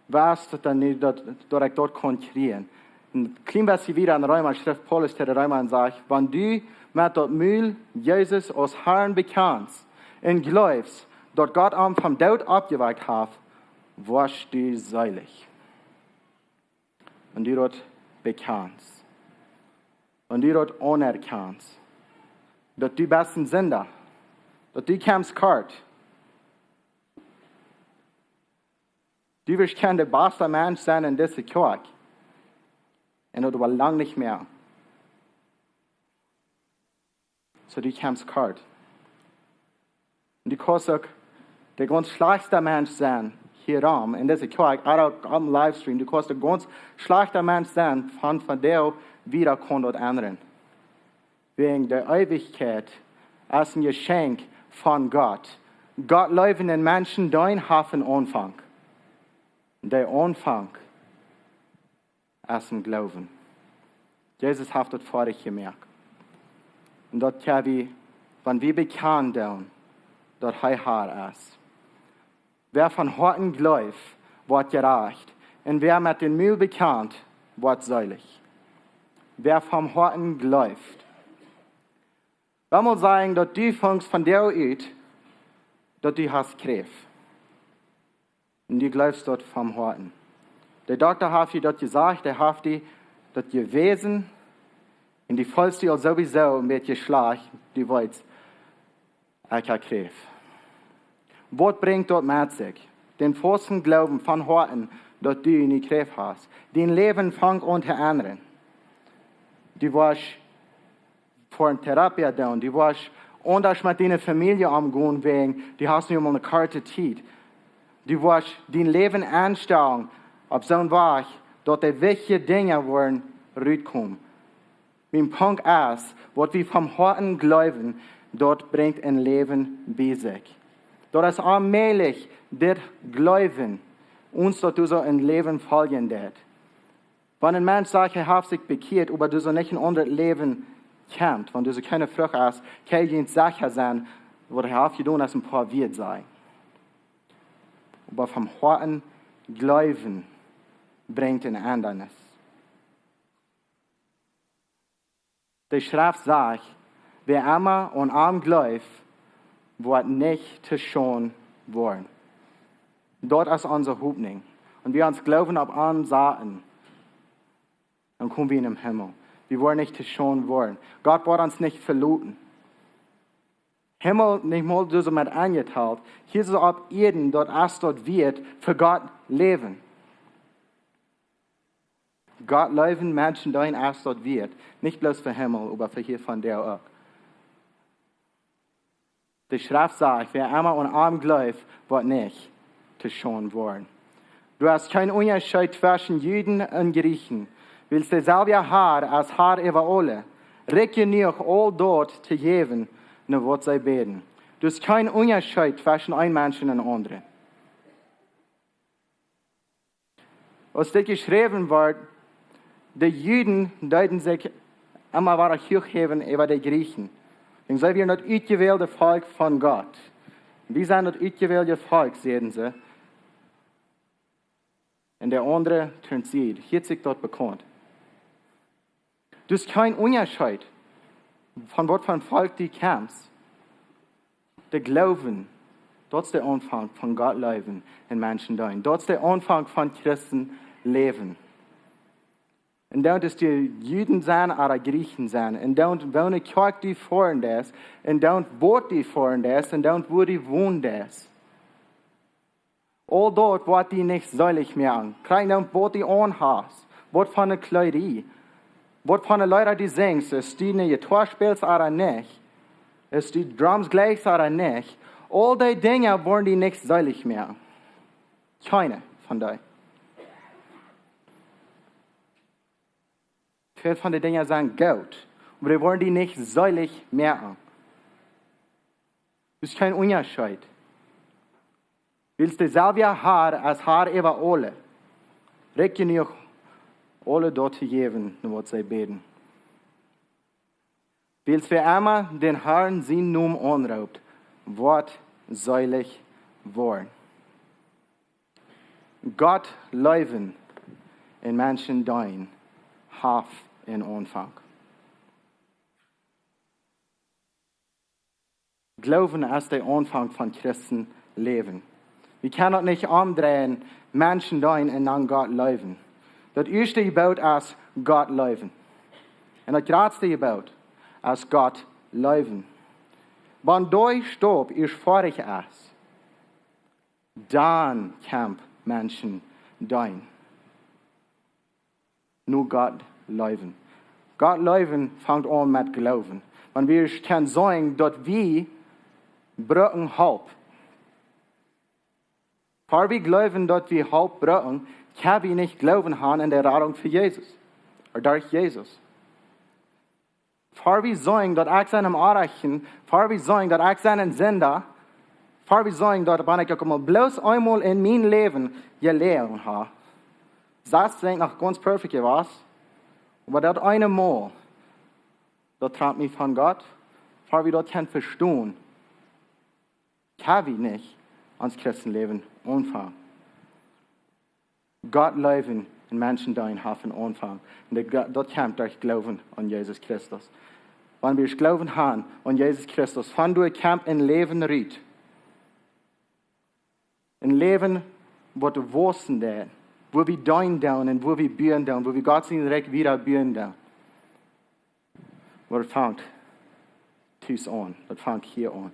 Woo es daut dan nu, daut, daut ekj daut kunn kjrieen? Een kjlien bät wieda en Reema schrift Paulus to de Reema un sajcht: Wan du met daut Mul Jesus aus Herrn bekjanst un jleefst, daut Gott am vom Doot oppjewakjt haft, woascht du seelich. Wan du daut bekjanst, wan du daut aunerkjanst, daut du best een Sinda, daut du kjemst kort. Du woascht kjennen de basta Mensch sennen en dise Kjoakj. Un daut woat lang nich mea. Soo, du kjemst kort. Un du kaust uk de gaunz schlajchsta Mensch sennen hia rom en dise Kjoakj, ooda uk oppem Livestream. Du kaust de gaunz schlajchsta Mensch sennen von, von doa wieda kaun daut endren. Wäajen de Eewichkjeit es een Jeschenkj von Gott. Gott leeft en Menschen, dee haft een Aunfank. De Aunfank es em Gloowen. Jesus haft daut foadich jemoakt. Un daut kjenn wie, wan wie bekjanen doonen, daut hee Herr es. Wäa von Hoaten jleeft, woat jerajcht. Un wäa met dän Mul bekjant, woat seelich. Wäa vom Hoaten jleeft. Well mol sajen, daut du fungst von doa ut, daut du hast Kjräft. Un du jleefst daut vom Hoaten. De Dokta haft die daut jesajcht, hee haft die daut jewäsen. Un du feelst die aul sowieso een bät schlajcht, du weetst, ekj hab Kjräft. Waut brinjt daut met sikj? Dän fausten Gloowen von Hoaten, daut du nich Kjräft hast. Dien Läwen fangt aun to endren. Du woascht fa ne Terapie doonen. Du woascht aundasch met diene Famielje omgonen, wäajen du hast nu mol ne korte Tiet. Du woascht dien Läwen aunstalen opp soon Wajch, daut de wichtje Dinja woaren rutkomen. Mien Punkt es, waut wie vom Hoaten jleewen, daut brinjt een Läwen bie sikj. Daut es onmäajlich, dit jleewen, ons daut doa soo een Läwen foljen deit. Wan een Mensch sajcht, hee haft sikj bekjieet, oba doa soo nich een aundret Läwen kjemt, wan doa soo kjeene Frucht es, kaun hee nich secha sennen, waut hee haft jedonen, es een poa Wieed sajen. Oba vom Hoaten jleewen brinjt een Endanis. De Schreft sajcht, wäa emma aun am jleeft, woat nich to Schaund woaren. Daut es onse Hopninj. Un wie ons Gloowen opp am saten, dan komen wie en dän Himmel. Wie woaren nich to Schaund woaren. Gott woat ons nich veloten. Himmel nich mol doa soo met aunjetalt. Hia soo opp Ieed, daut es daut wieet fa Gott läwen. Gott leewen, Menschen deenen, es daut wieet. Nich bloos fa Himmel, oba fa hia vondoag uk. De Schreft sajcht, wäa emma aun am jleeft, woat nich to Schaund woaren. Doa es kjeen Unjascheet tweschen Juden un Jrieechen, wiels deeselwja Har es Har äwa aule, rikj jenuach aul daut to jäwen, no waut see bäden. Doa es kjeen Unjascheet tweschen een Mensch un een aundren. Aus dit jeschräwen wort, de Juden deeden sikj emma wada huach häwen äwa de Jrieechen. Un see wieren daut utjewälde Volkj von Gott. Wie sent daut utjewälde Volkj, säden see. Un de aundre turnt sied. Hia es sikj daut bekaunt. Doa es kjeen Unjascheet, von waut fa een Volkj du kjemst. De Gloowen, daut es de Aunfank von Gott leewen un Menschen deenen. Daut es de Aunfank von Christen läwen. Un daut es de Juden sent ooda Jrieechen sent. Un daut woone Kjoakj du foaren deist. Un daut waut du foaren deist. Un daut wua du wonen deist. Aul daut woat die nich seelich moaken. Krakjt dan waut du aun hast, waut fa ne Kjleeda, waut fa ne Leeda du sinjst, aus du ne Jitoa spälst ooda nich, aus du Drums jleichst ooda nich, aul dee Dinja woaren die nich seelich moaken. Kjeene von dee. Väl von de Dinja sent goot, oba dee woaren die nich seelich moaken. Doa es kjeen Unjascheet. Wiels deeselwja Har es Har äwa aule, rikj jenuach aule daut to jäwen, no waut see bäden. Wiels wäa emma dän Harn sienen Nomen aunroopt, woat seelich woaren. Gott leewen un Menschen deenen haft een Aunfank. Gloowen es de Aunfank von Christen läwen. Wie kjennen daut nich omdreien, Menschen deenen un dan Gott leewen. Daut ieeschte Jeboot es Gott leewen. Un daut jratste Jeboot es Gott leewen. Wan dee Staup ieescht foadich es, dan kjemt Menschen deenen. Nu Gott leewen. Gott leewen fangt aun met Gloowen. Wan wie kjennen seenen, daut wie brucken Help. Ea wie jleewen, daut wie Help brucken, kjenn wie nich Gloowen han en de Radunk fa Jesus. Ooda derch Jesus. Ea wie seenen, daut ekj sie een Onjerajchta, ea wie seenen, daut ekj sie een Sinda, ea wie seenen, daut wan ekj uk mau bloos eemol en mien Läwen jeloagen hab, daut sie noch gaunz perfekt jewast, oba daut eene Mol, daut trant mie von Gott, ea wie daut kjennen vestonen, kjenn wie nich ons Christenläwen aunfangen. Gott leewen Menschen deenen haben Aunfank. Un daut, daut kjemt derch Gloowen aun Jesus Christus. Wan wie Gloowen haben aun Jesus Christus, von doa kjemt een Läwen rut. Een Läwen, waut wausen deit, wua wie deenen doonen un wua wie buen doonen, wua wie Gott sien Rikj wieda buen doonen. Oba daut fangt tus aun, daut fangt hia aun.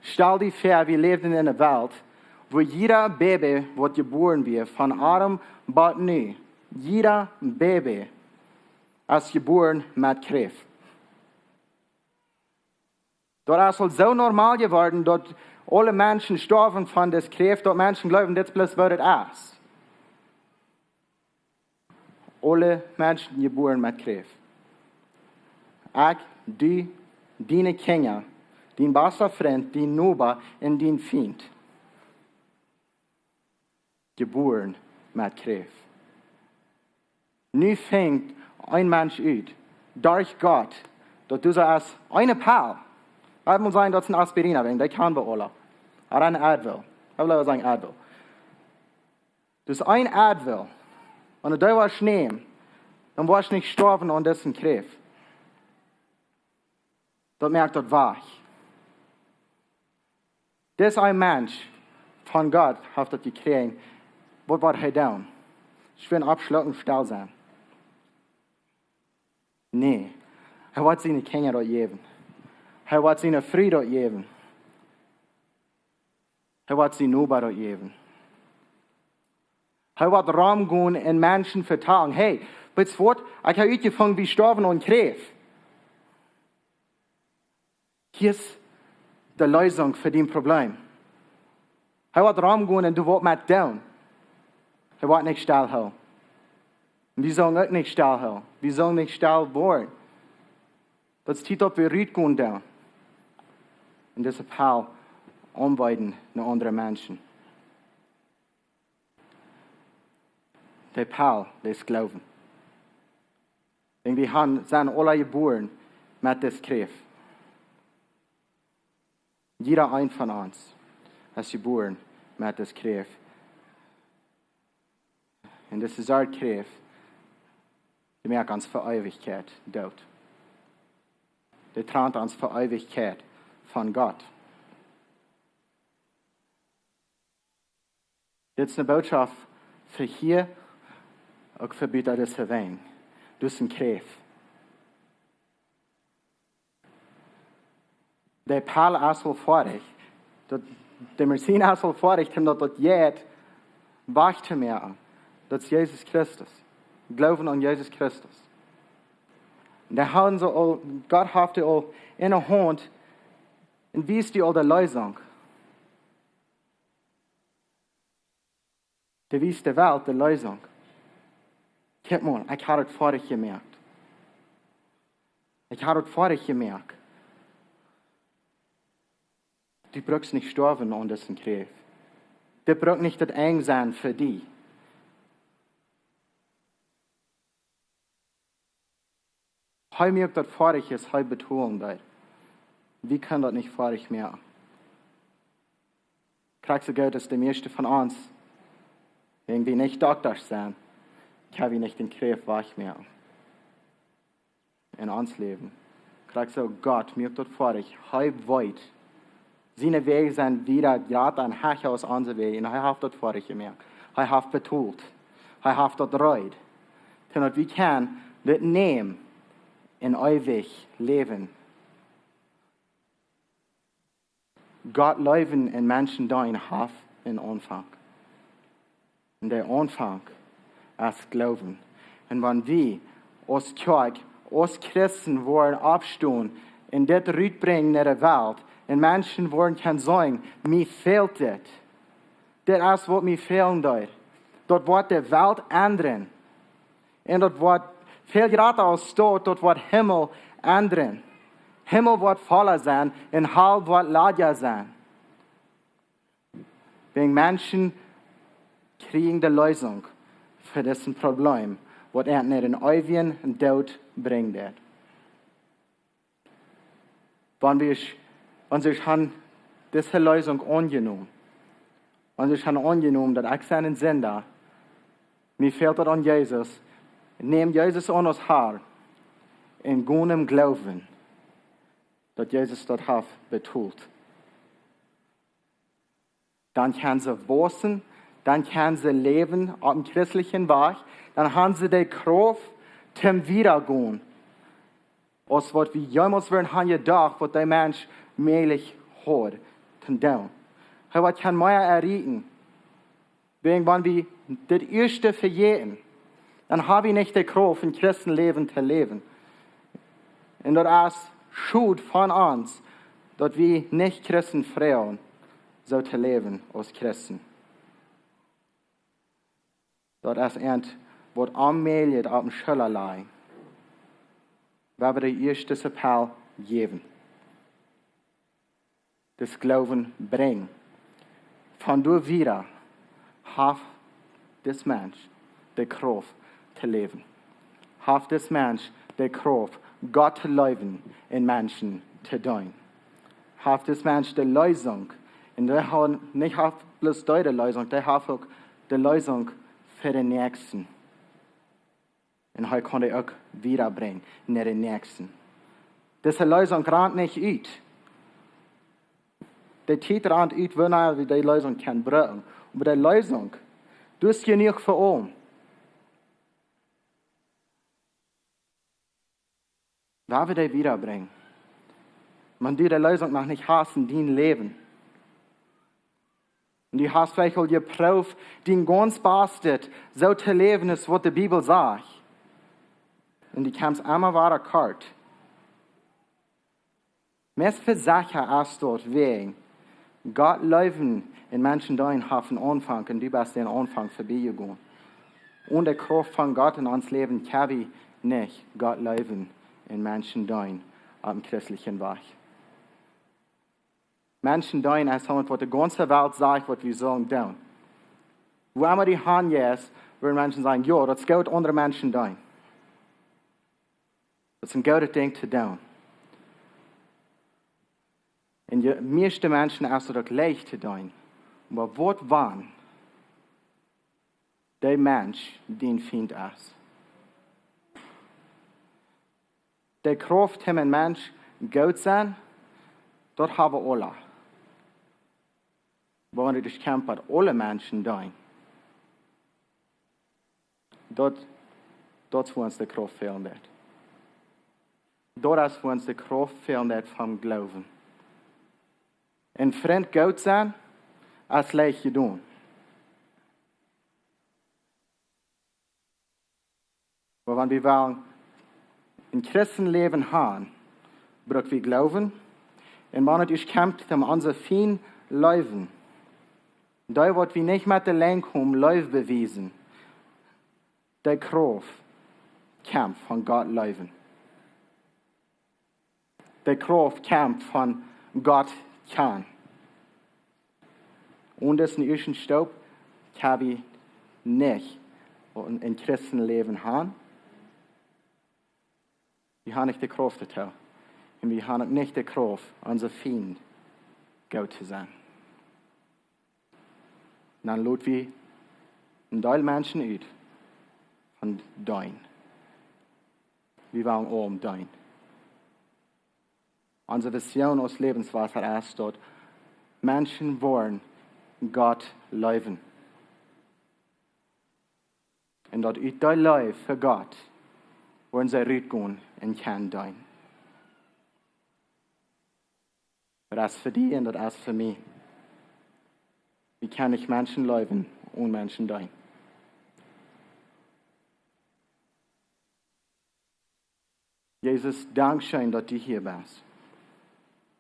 Stal die väa, wie läwden en eene Welt, wua jieda Baby, waut jebuaren wort, von Adam bat nu, jieda Baby es jebuaren met Kjräft. Daut es aul soo normal jeworden, daut aule Menschen stoawen von dise Kjräft, daut Menschen jleewen, dit es bloos waut et es. Aule Menschen jebuaren met Kjräft. Ekj, du, diene Kjinja, dien basta Frint, dien Noba un dien Fient. Jebuaren met Kjräft. Nu finjt een Mensch ut, derch Gott, daut du soo aus eene Pell, lot mol sajen, daut es een Aspirin, oba daut kjennen wie aule. Ooda een Advil. Ekj well sajen Advil. Daut es een Advil. Wan du daut woascht nämen, dan woascht du nich stoawen aun dise Kjräft. Daut moakt daut wajch. Dit een Mensch von Gott haft daut jekjräajen. Waut woat hee doonen? Schwind oppschlucken, stell sennen? Nä. Hee woat siene Kjinja daut jäwen. Hee woat siene Fru daut jäwen. Hee woat sien Noba daut jäwen. Hee woat romgonen un Menschen vetalen: Hey, weetst waut? Ekj hab utjefungen, wie stoawen aun Kjräft. Hia es de Leesunk fa dien Probleem. Hee woat romgonen un du woascht met doonen. Hee woat nich stell hoolen. Un wie sellen uk nich stell hoolen. Wie sellen nich stell woaren. Daut es Tiet, daut wie rutgonen doonen. Un dise Pell aunbeeden no aundre Menschen. De Pell, daut es Gloowen. Un wie han, sent aule jebuaren met dise Kjräft. Jieda een von ons es jebuaren met dise Kjräft. Un dise Sort Kjräft, dee moakt ons fa Eewichkjeit doot. Dee trant ons fa Eewichkjeit von Gott. Dit es eene Bootschoft fa hia, uk fa buten dise Welt. Daut es een Kjräft. De Pell es aul foadich. Daut, de Medizin es aul foadich, om daut, daut Jeit wajch to moaken. Daut es Jesus Christus. Gloowen aun Jesus Christus. Un dee haben see aul, Gott haft dee aul enne Haunt un wiest die aul de Leesunk. Dee wiest de Welt de Leesunk. Kjikj mol, ekj hab et foadich jemoakt. Ekj hab et foadich jemoakt. Du brukst nich stoawen aun dise Kjräft. Dit brukt nich daut Enj sennen fa die. Hee moakt daut foadich, es hee betolen deed. Wie kjennen daut nich foadich moaken. Krakjt soo goot aus de mieeschte von ons, wan wie nich Dokta sent, kjenn wie nich de Kjräft wajchmoaken en ons Läwen. Krakjt soo, Gott moakt daut foadich. Hee weet, siene Wäaj sent wieda jrata un hecha aus onse Wäaj. Un hee haft daut foadich jemoakt. Hee haft betolt. Hee haft daut reed. Soo daut wie kjennen dit nämen un eewich läwen. Gott leewen un Menschen deenen haft een Aunfank. Un de Aunfank es Gloowen. Un wan wie aus Kjoakj, aus Christen woaren oppstonen un dit rutbrinjen no de Welt, un Menschen woaren kjennen sajen: Mie fält dit. Dit es waut mie fälen deed. Daut woat de Welt endren. Un daut woat väl jrata aus daut, daut woat Himmel endren. Himmel woat volla sennen un Hal woat ladja sennen. Wan Menschen kjrieen de Leesunk fa dit Probleem, waut an no dän eewjen Doot brinjen deit. Wan wie, wan see han dise Leesunk aunjenomen, Wan see han aunjenomen daut ekj sie een Sinda, mie fält daut aun Jesus, näm Jesus aun aus Har un go em Gloowen, daut Jesus daut haft betolt. Dan kjennen see wausen, dan kjennen see läwen opp dän christlichen Wajch, dan haben see de Krauft toom wieda gonen, aus waut wie jemols wudden haben jedocht, waut de Mensch mäajlich haud to doonen. Hee haud kjeen mea erreichen. Wäajen wan wie dit ieeschte vejäten, dan hab wie nich de Krauft, een Christenläwen to läwen. Un daut es schod von ons, daut wie nich Christen froagen, soo to läwen aus Christen. Daut es eent, waut onmäajlich opp de Schulla lajcht. Wie haben de ieeschte Appell jejäft. Dän Gloowen brinjen. Von doa wieda haft dis Mensch de Krauft to läwen. Haft dis Mensch de Krauft, Gott to leewen un Menschen to deenen. Haft dis Mensch de Leesunk. Un dee haud nich haft bloos dee de Leesunk, dee haft uk de Leesunk fa dän Näakjsten. Un hee kaun dee uk wieda brinjen no dän Näakjsten. Dise Leesunk rant nich ut. De Tiet rant ut, wanea wie dee Leesunk kjennen brucken. Oba de Leesunk, du hast jenuach fa aulem. Wie woaren dee wieda brinjen. Wan du de Leesunk noch nich hast en dien Läwen, un du hast veleicht aul jeprooft, dien gaunz Bastet soo to läwen aus waut de Bibel sajcht. Un du kjemst emma wada kort. Meist vesecha es daut wäajen Gott leewen un Menschen deenen haft een Aunfank un du best dän Aunfank vebie jegonen. Onen de Krauft von Gott en ons Läwen kjenn wie nich Gott leewen un Menschen deenen opp dän christlichen Wajch. Menschen deenen es daut, waut de gaunze Welt sajcht, waut wie sellen doonen. Wua emma du han jeist, woaren Menschen sajen, jo, daut es goot, aundre Menschen deenen. Daut es een goodet Dinkj to doonen. Un de mieeschte Menschen es daut uk leicht to doonen. Oba waut wan de Mensch dien Fient es? De Krauft, om een Mensch goot sennen, daut haben wie aula. Oba wan et doaropp kjemt, daut aule Menschen deenen, daut, daut es wua ons de Krauft fälen deit. Daut es wua ons de Krauft fälen deit vom Gloowen. Een Frint goot sennen es leicht jedonen. Oba wan wie wellen een Christenläwen haben, bruck wie Gloowen. Un wan et doaropp kjemt, om onse Fiend leewen, dee, waut wie nich met de Lenj komen, Leew bewiesen, de Krauft kjemt von Gott leewen. De Krauft kjemt von Gott kjanen. Onen disen ieeschten Stap kjenn wie nich een, een Christenläwen haben. Wie haben nich de Krauft doatoo. Un wie haben uk nich de Krauft, onse Fiend goot to sennen. Dan lot wie een Deel Menschen ut von deenen. Wie wellen aulem deenen. Onse Vision aus Lebenswasser es daut Menschen woaren Gott leewen. Un daut ut de Leew fa Gott woaren see rutgonen un kjennen deenen. Daut es fa die un daut es fa mie. Wie kjennen nich Menschen leewen onen Menschen deenen. Jesus, dankscheen, daut du hia best.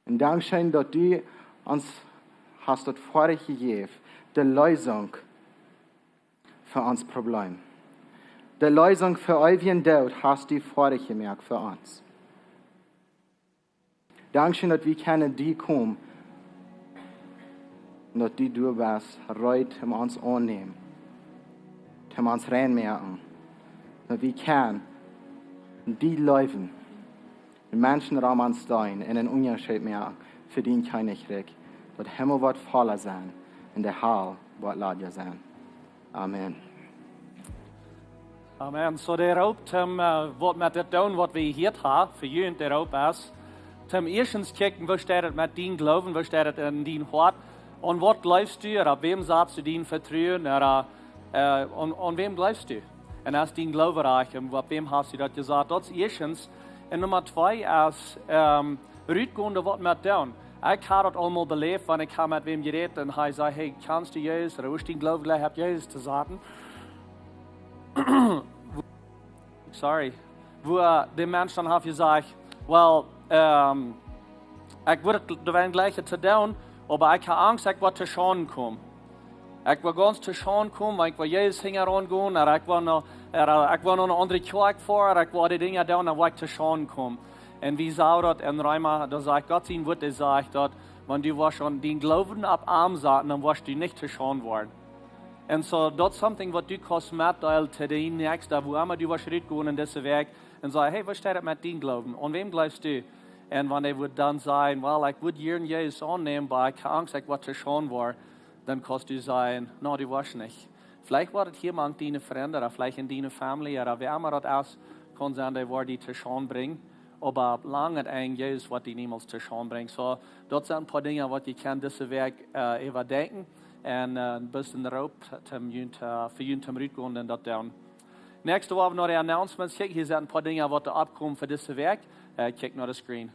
Un dankscheen, daut du ons hast daut foadich jejäft, de Leesunk fa ons Problem. De Leesunk fa eewjen Doot hast du foadich jemoakt fa ons. Dankscheen, daut wie kjennen die komen. Un daut du doa best, reed om ons aunnämen, om ons rein moaken. Daut wie kjennen die leewen, de Menschen rom ons deenen un een Unjascheet moaken fa dien Kjennichrikj. Daut Himmel woat volla sennen un de Hal woat ladja sennen. Amen. Amen. So de Roop, Tim, äh, waut met dit doonen, waut wie hia haben, fa junt de Roop es, Tim, ieeschtens kjikjen, woo steit et met dien Gloowen, woo steit et en dien Hoat? Aun waut jleefst du, ooda opp wäm satst du dien Vetruen, ooda, äh, aun, aun wäm jleefst du? Un es dien Gloowen rajcht, un opp wäm hast du daut jesat? Daut es ieeschtens. Un Numma twee es, ähm, rutgonen, waut met doonen. Ekj hab daut aul mol beläft, wan ekj hab met wäm jerät un hee säd: "Hey, kjanst du Jesus? Ooda woo es dien Gloowen jlikj opp Jesus to saten?" Sorry. Woo, äh, de Mensch dan haft jesajcht: "Well, ähm, ekj wudd et doa jleichen to doonen, oba ekj hab Angst, ekj woa to Schaund komen. Ekj woa gaunz to Schaund komen, wiels ekj woa Jesus hinjaraun gonen, ooda ekj woa no, ooda ekj woa no eene aundre Kjoakj foaren, ooda ekj woa dee Dinja doonen, dan woa ekj to Schaund komen." Un wie sajen daut en Reema, doa sajcht Gott sien Wuat, dee sajcht daut, wan du woascht aun dien Gloowen opp am saten, dan woascht du nich to Schaund woaren. Un so, daut es something waut du kaust metdeelen to dien Näakjsten, wua emma du woascht rutgonen en dise Wäakj, un sajen: "Hey, woo steit et met dien Gloowen? Aun wäm jleefst du?" Un wan dee wudd dan sajen: "Well, ekj wudd jieren Jesus aunnämen, oba ekj hab Angst, ekj woa to Schaund woaren," dan kaust du sajen: "No, du woascht nich." Veleicht woat et hia mank diene Frind, ooda veleicht en diene Family, ooda wäa emma daut es, kaun sennen, dee woat die to Schaund brinjen. Oba opp langen Enj, Jesus woat die niemols to Schaund brinjen. So, daut sent een poa Dinja, waut jie kjennen dise Wäakj, äh, äwadenkjen. Un, äh, een bät Roop, Tim, junt, äh, fa junt, Tim, rutgonen un daut doonen. Näakjste woa wie no de Announcements kjikjen. Hia sent een poa Dinja, waut doa oppkomen fa dise Wäakj. Äh, kjikj no de screen.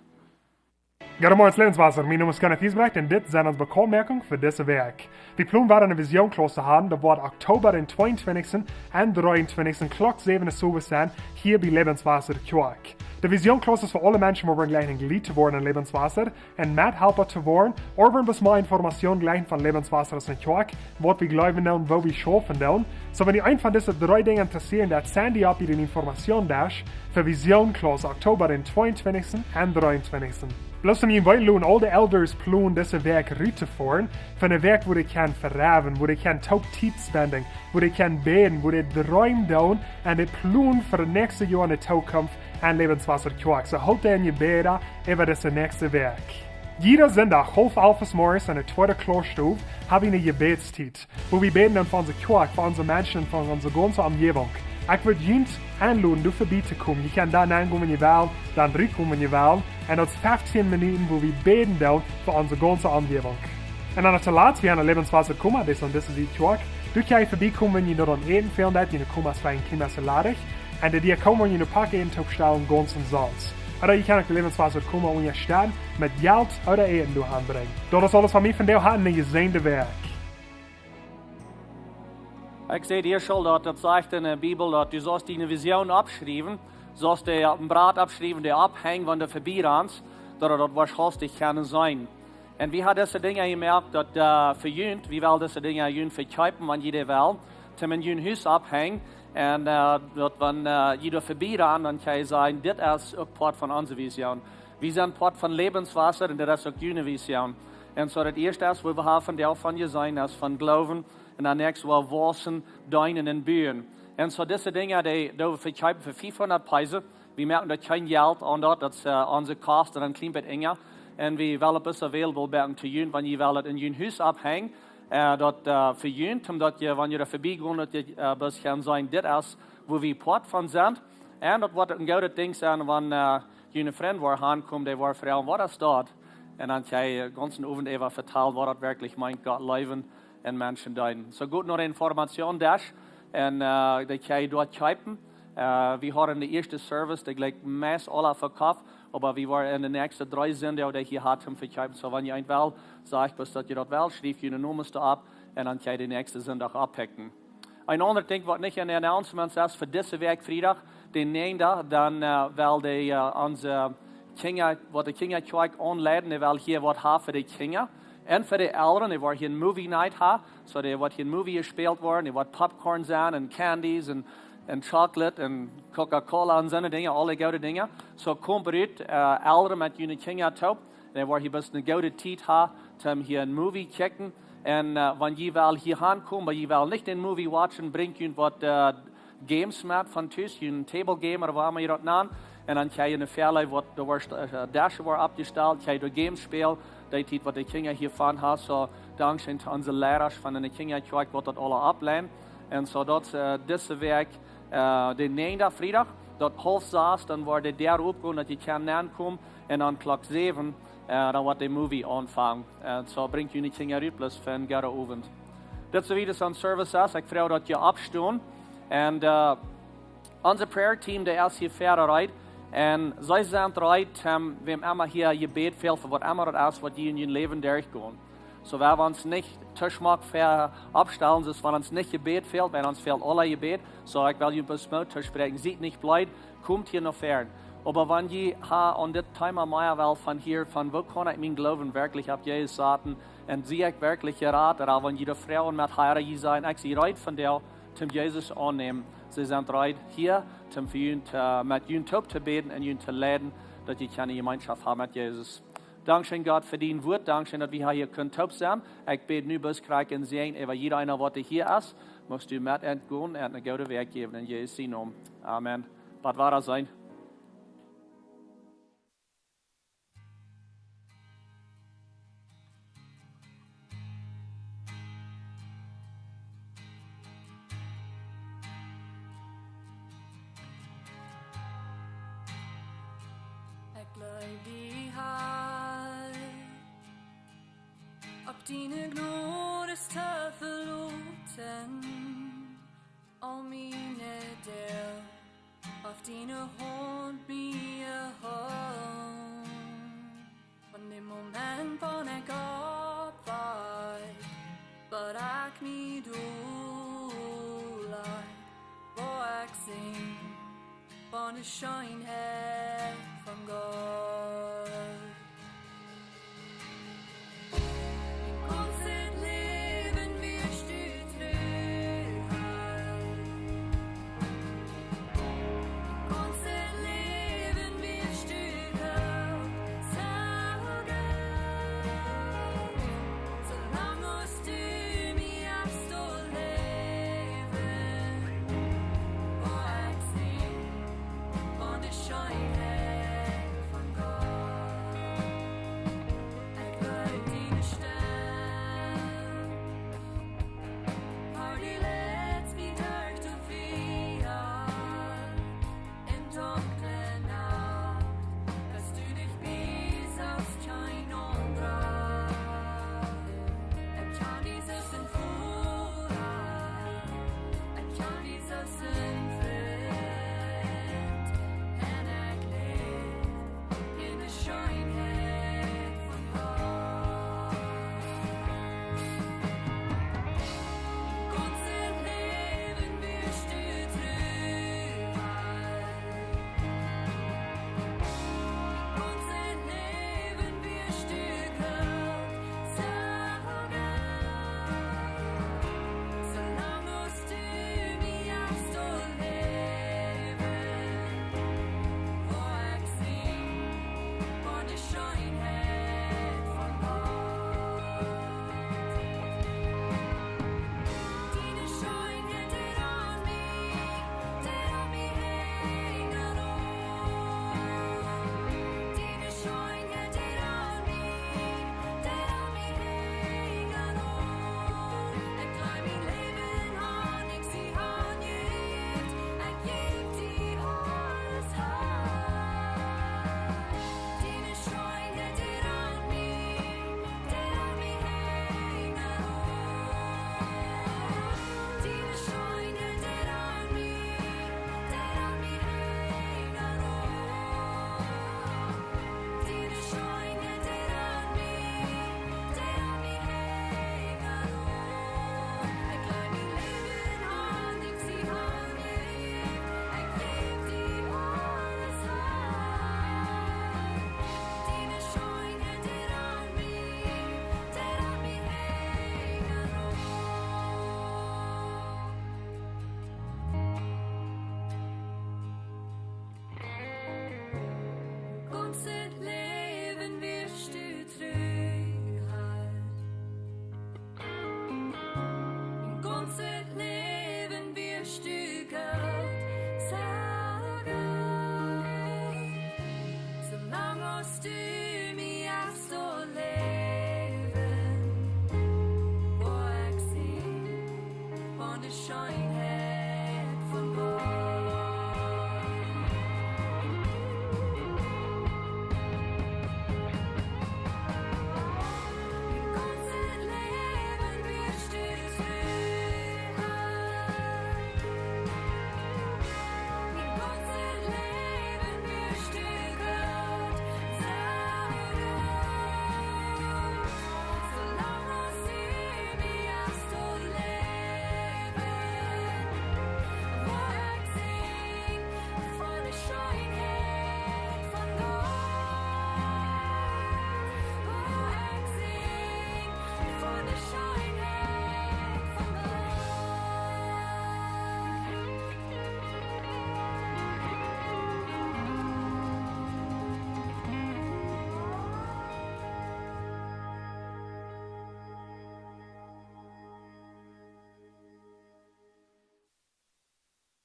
Goodemorjen, Läwenswota. Mien Nomen es Kenneth Giesbrecht un dit sent onse Bekauntmoakjungen fa dise Wäakj. Wie plonen wada eene Vision Class to haben, daut woat Oktoba dän tweeuntwintichsten un dreeuntwintichsten, Klock säwen Uhr zemorjes sennen, hia bie Läwenswota Kjoakj. De Vision Class es fa aule Menschen, waut jleichen een Jlied to woaren en Läwenswota, un Methalpa to woaren, ooda waut bloos mea Information jleichen von Läwenswota aus eene Kjoakj, waut wie jleewen doonen, woo wie schaufen doonen. So, wan die eent von dise dree Dinja interessieet, dan sign die opp bie dän Informationsdesk fa Vision Class, Oktoba dän tweeuntwintichsten un dreeuntwintichsten. Bloos om junt to weeten loten, aul de Elders plonen dise Wäakj rut to foaren, fa eene Wäakj, wua dee kjennen vereawen, wua dee kjennen toop Tiet spenden, wua dee kjennen bäden, wua dee dreemen doonen un dee plonen fa daut näakjste Joa en de Zukunft aun Läwenswota Kjoakj. So, hoolt dee en Jebäd äwa dise näakjste Wäakj. Jieda Sindach, haulf alf zemorjes en de tweede Klausstow, hab wie eene Jebädstiet, wua wie bäden dan fa onse Kjoakj, fa onse Menschen un fa onse gaunze Omjäwunk. Ekj wudd junt enloden, doa verbie to komen. Jie kjennen dan nenkomen, wan jie wellen, dan rutkomen, wan jie wellen. Un daut es feftieen Minuten, wua wie bäden doonen fa onse gaunze Omjäwunk. Un dan tolatst, wie haben Läwenswota Koma, dee es aun dise Sied Kjoakj. Doa kjenn jie verbie komen, wan jie doa aun äten fälen, daut jie komen aus een Klima so ladich. Un dee Diakon woat junt een Poat Äten toopstalen, gaunz omsonst. Ooda jie kjennen uk Läwenswota Koma unjastetten met Jelt ooda Äten doa aunbrinjen. Daut es aules von mie vondoag. Hab eene jesäajende Wäakj. Ekj säd ea aul, daut, daut sajcht en de Bibel, daut du saust diene Vision oppschriewen, saust dee opp een Brad oppschriewen, dee opphenjen, wan du verbieranst, daut du daut woascht hastich kjennen seenen. Un wie haben dise Dinja jemoakt, daut, äh, fa junt, wie wellen dise Dinja junt vekjeepen, wan jie dee wellen, toom en jun Hus opphenjen. Un, äh, daut wan, äh, jie doa verbie gonen, dan kjenn jie sajen: "Dit es uk Poat von onse Vision." Wie sent Poat von Läwenswota un dit es uk june Vision. Un so daut ieeschte es, waut wie haben vondoag von jeseenen, es von Gloowen un dan näakjst wua wausen, deenen un buen. Un so dise Dinja, dee, dee wie vekjeepen fa fiefhundat Pesos. Wie moaken doa kjeen Jelt aun daut, daut es, äh, onse Kosten un kjlien bät enja. Un wie wellen bloos available moaken to junt, wan jie wellen daut en jun Hus opphenjen, äh, daut, äh, fa junt, om daut jie, wan jie doa verbie gonen, daut jie, äh, bloos kjennen seenen: "Dit es, wua wie Poat von sent." Un daut woat een goodet Dinkj sennen, wan, äh, june Frind woaren aunkomen, dee woaren froagen: "Waut es daut?" Un dan kjenn jie gaunzen Owent äwa vetalen, waut daut werkjlich meent, Gott leewen un Menschen deenen. So, got no de Informationsdesk un, äh, dee kjenn jie doa kjeepen. Äh, wie haben de ieeschte Service, dee jlikj meist aula vekofft, oba wie woaren en de näakjste dree Sindach, dee jie haben, vekjeepen. So, wan jie eent wellen, saj ekj bloos, daut jie daut wellen, schrieft june Nomes doa opp un dan kjenn jie de näakjste Sindach opppicken. Een aundret Dinkj, waut nich en de Announcements es, fa dise Wäakj Friedach, dän näajenden, dan, äh, well dee, äh, onse Kjinja, waut de Kjinjakjoakj aunleiden, dee well hia waut haben fa de Kjinja un fa de Elren. Dee woaren hia een Movie Night haben. So, doa woat hia een Movie jespält woaren, doa woat Popcorn sennen un Candies un, un Chocolate un Coca-Cola un soone Dinja, aule goode Dinja. So, komt rut, äh, Elren, met june Kjinja toop. Un dee woaren hia bloos eene goode Tiet haben, toom hia een Movie kjikjen. Un, äh, wan jie wellen hia aunkomen, oba jie wellen nich dän Movie watchen, brinjt junt waut, äh, Games met von Tus, een Table Game ooda woo emma jie daut nanen. Un dan kjenn jie eene Fäle, waut doa woat, äh, Desch woat oppjestalt, kjenn jie doa Games spälen. dee Tiet waut de Kjinja hia von haben. Soo, dankscheen to onse Liera von de Kjinjakjoakj waut daut aula oppleiden. Un soo daut, äh, dise Wäakj, äh, dän näajenden Friedach, daut haulf sass, dan woat de Däa opgonen, daut jie kjennen nenkomen. Un dan Klock säwen, äh, dan woat de Movie aunfangen. Un soo brinjt june Kjinja rut, bloos fa eenen gooden Owent. Daut es woo daut aune Service es. Ekj froag daut jie oppstonen. Un, äh, onse Prayer Team, dee es hia wieda reed. Un see sent reed, ähm, wäm emma hia Jebäd fält, fa waut emma daut es, waut jie en jun Läwen derchgonen. Soo, wie haben ons nich to schmock fa oppstalen, soo wan ons nich Jebäd fält, wan ons fält aula Jebäd. Soo, ekj well junt bloos Moot toospräakjen, siet nich bleed, komt hia no väaren. Oba wan jie haben aun dit Thema mea wellen von hia, von woo kaun ekj mienen Gloowen werkjlich opp Jesus saten, un sie ekj werkjlich jerat, ooda wan jie doa froagen met hieren, jie sajen, ekj sie reed vondoag, toom Jesus aunnämen. See sent reed hia, toom fa junt, äh, met junt toop to bäden un junt to leiden, daut jie kjennen Jemeenschoft haben met Jesus. Dankscheen, Gott, fa dien Wuat. Dankscheen, daut wie hia kjennen toop sennen. Ekj bäd nu bloos krakjt een Säajen äwa jieda eena waut hia es. Muchst du met an gonen un eene goode Wäakj jäwen en Jesus sienen Nomen. Amen. Waut woat daut sennen? Ekj jleew die, Herr, opp diene Jnod es to veloten. Aul miene Doag haft diene Haunt mie jehoolen. Von däm Moment wan ekj oppwoak, bat ekj mie dol laj, woa ekj sinjen von de Scheenheit von Gott.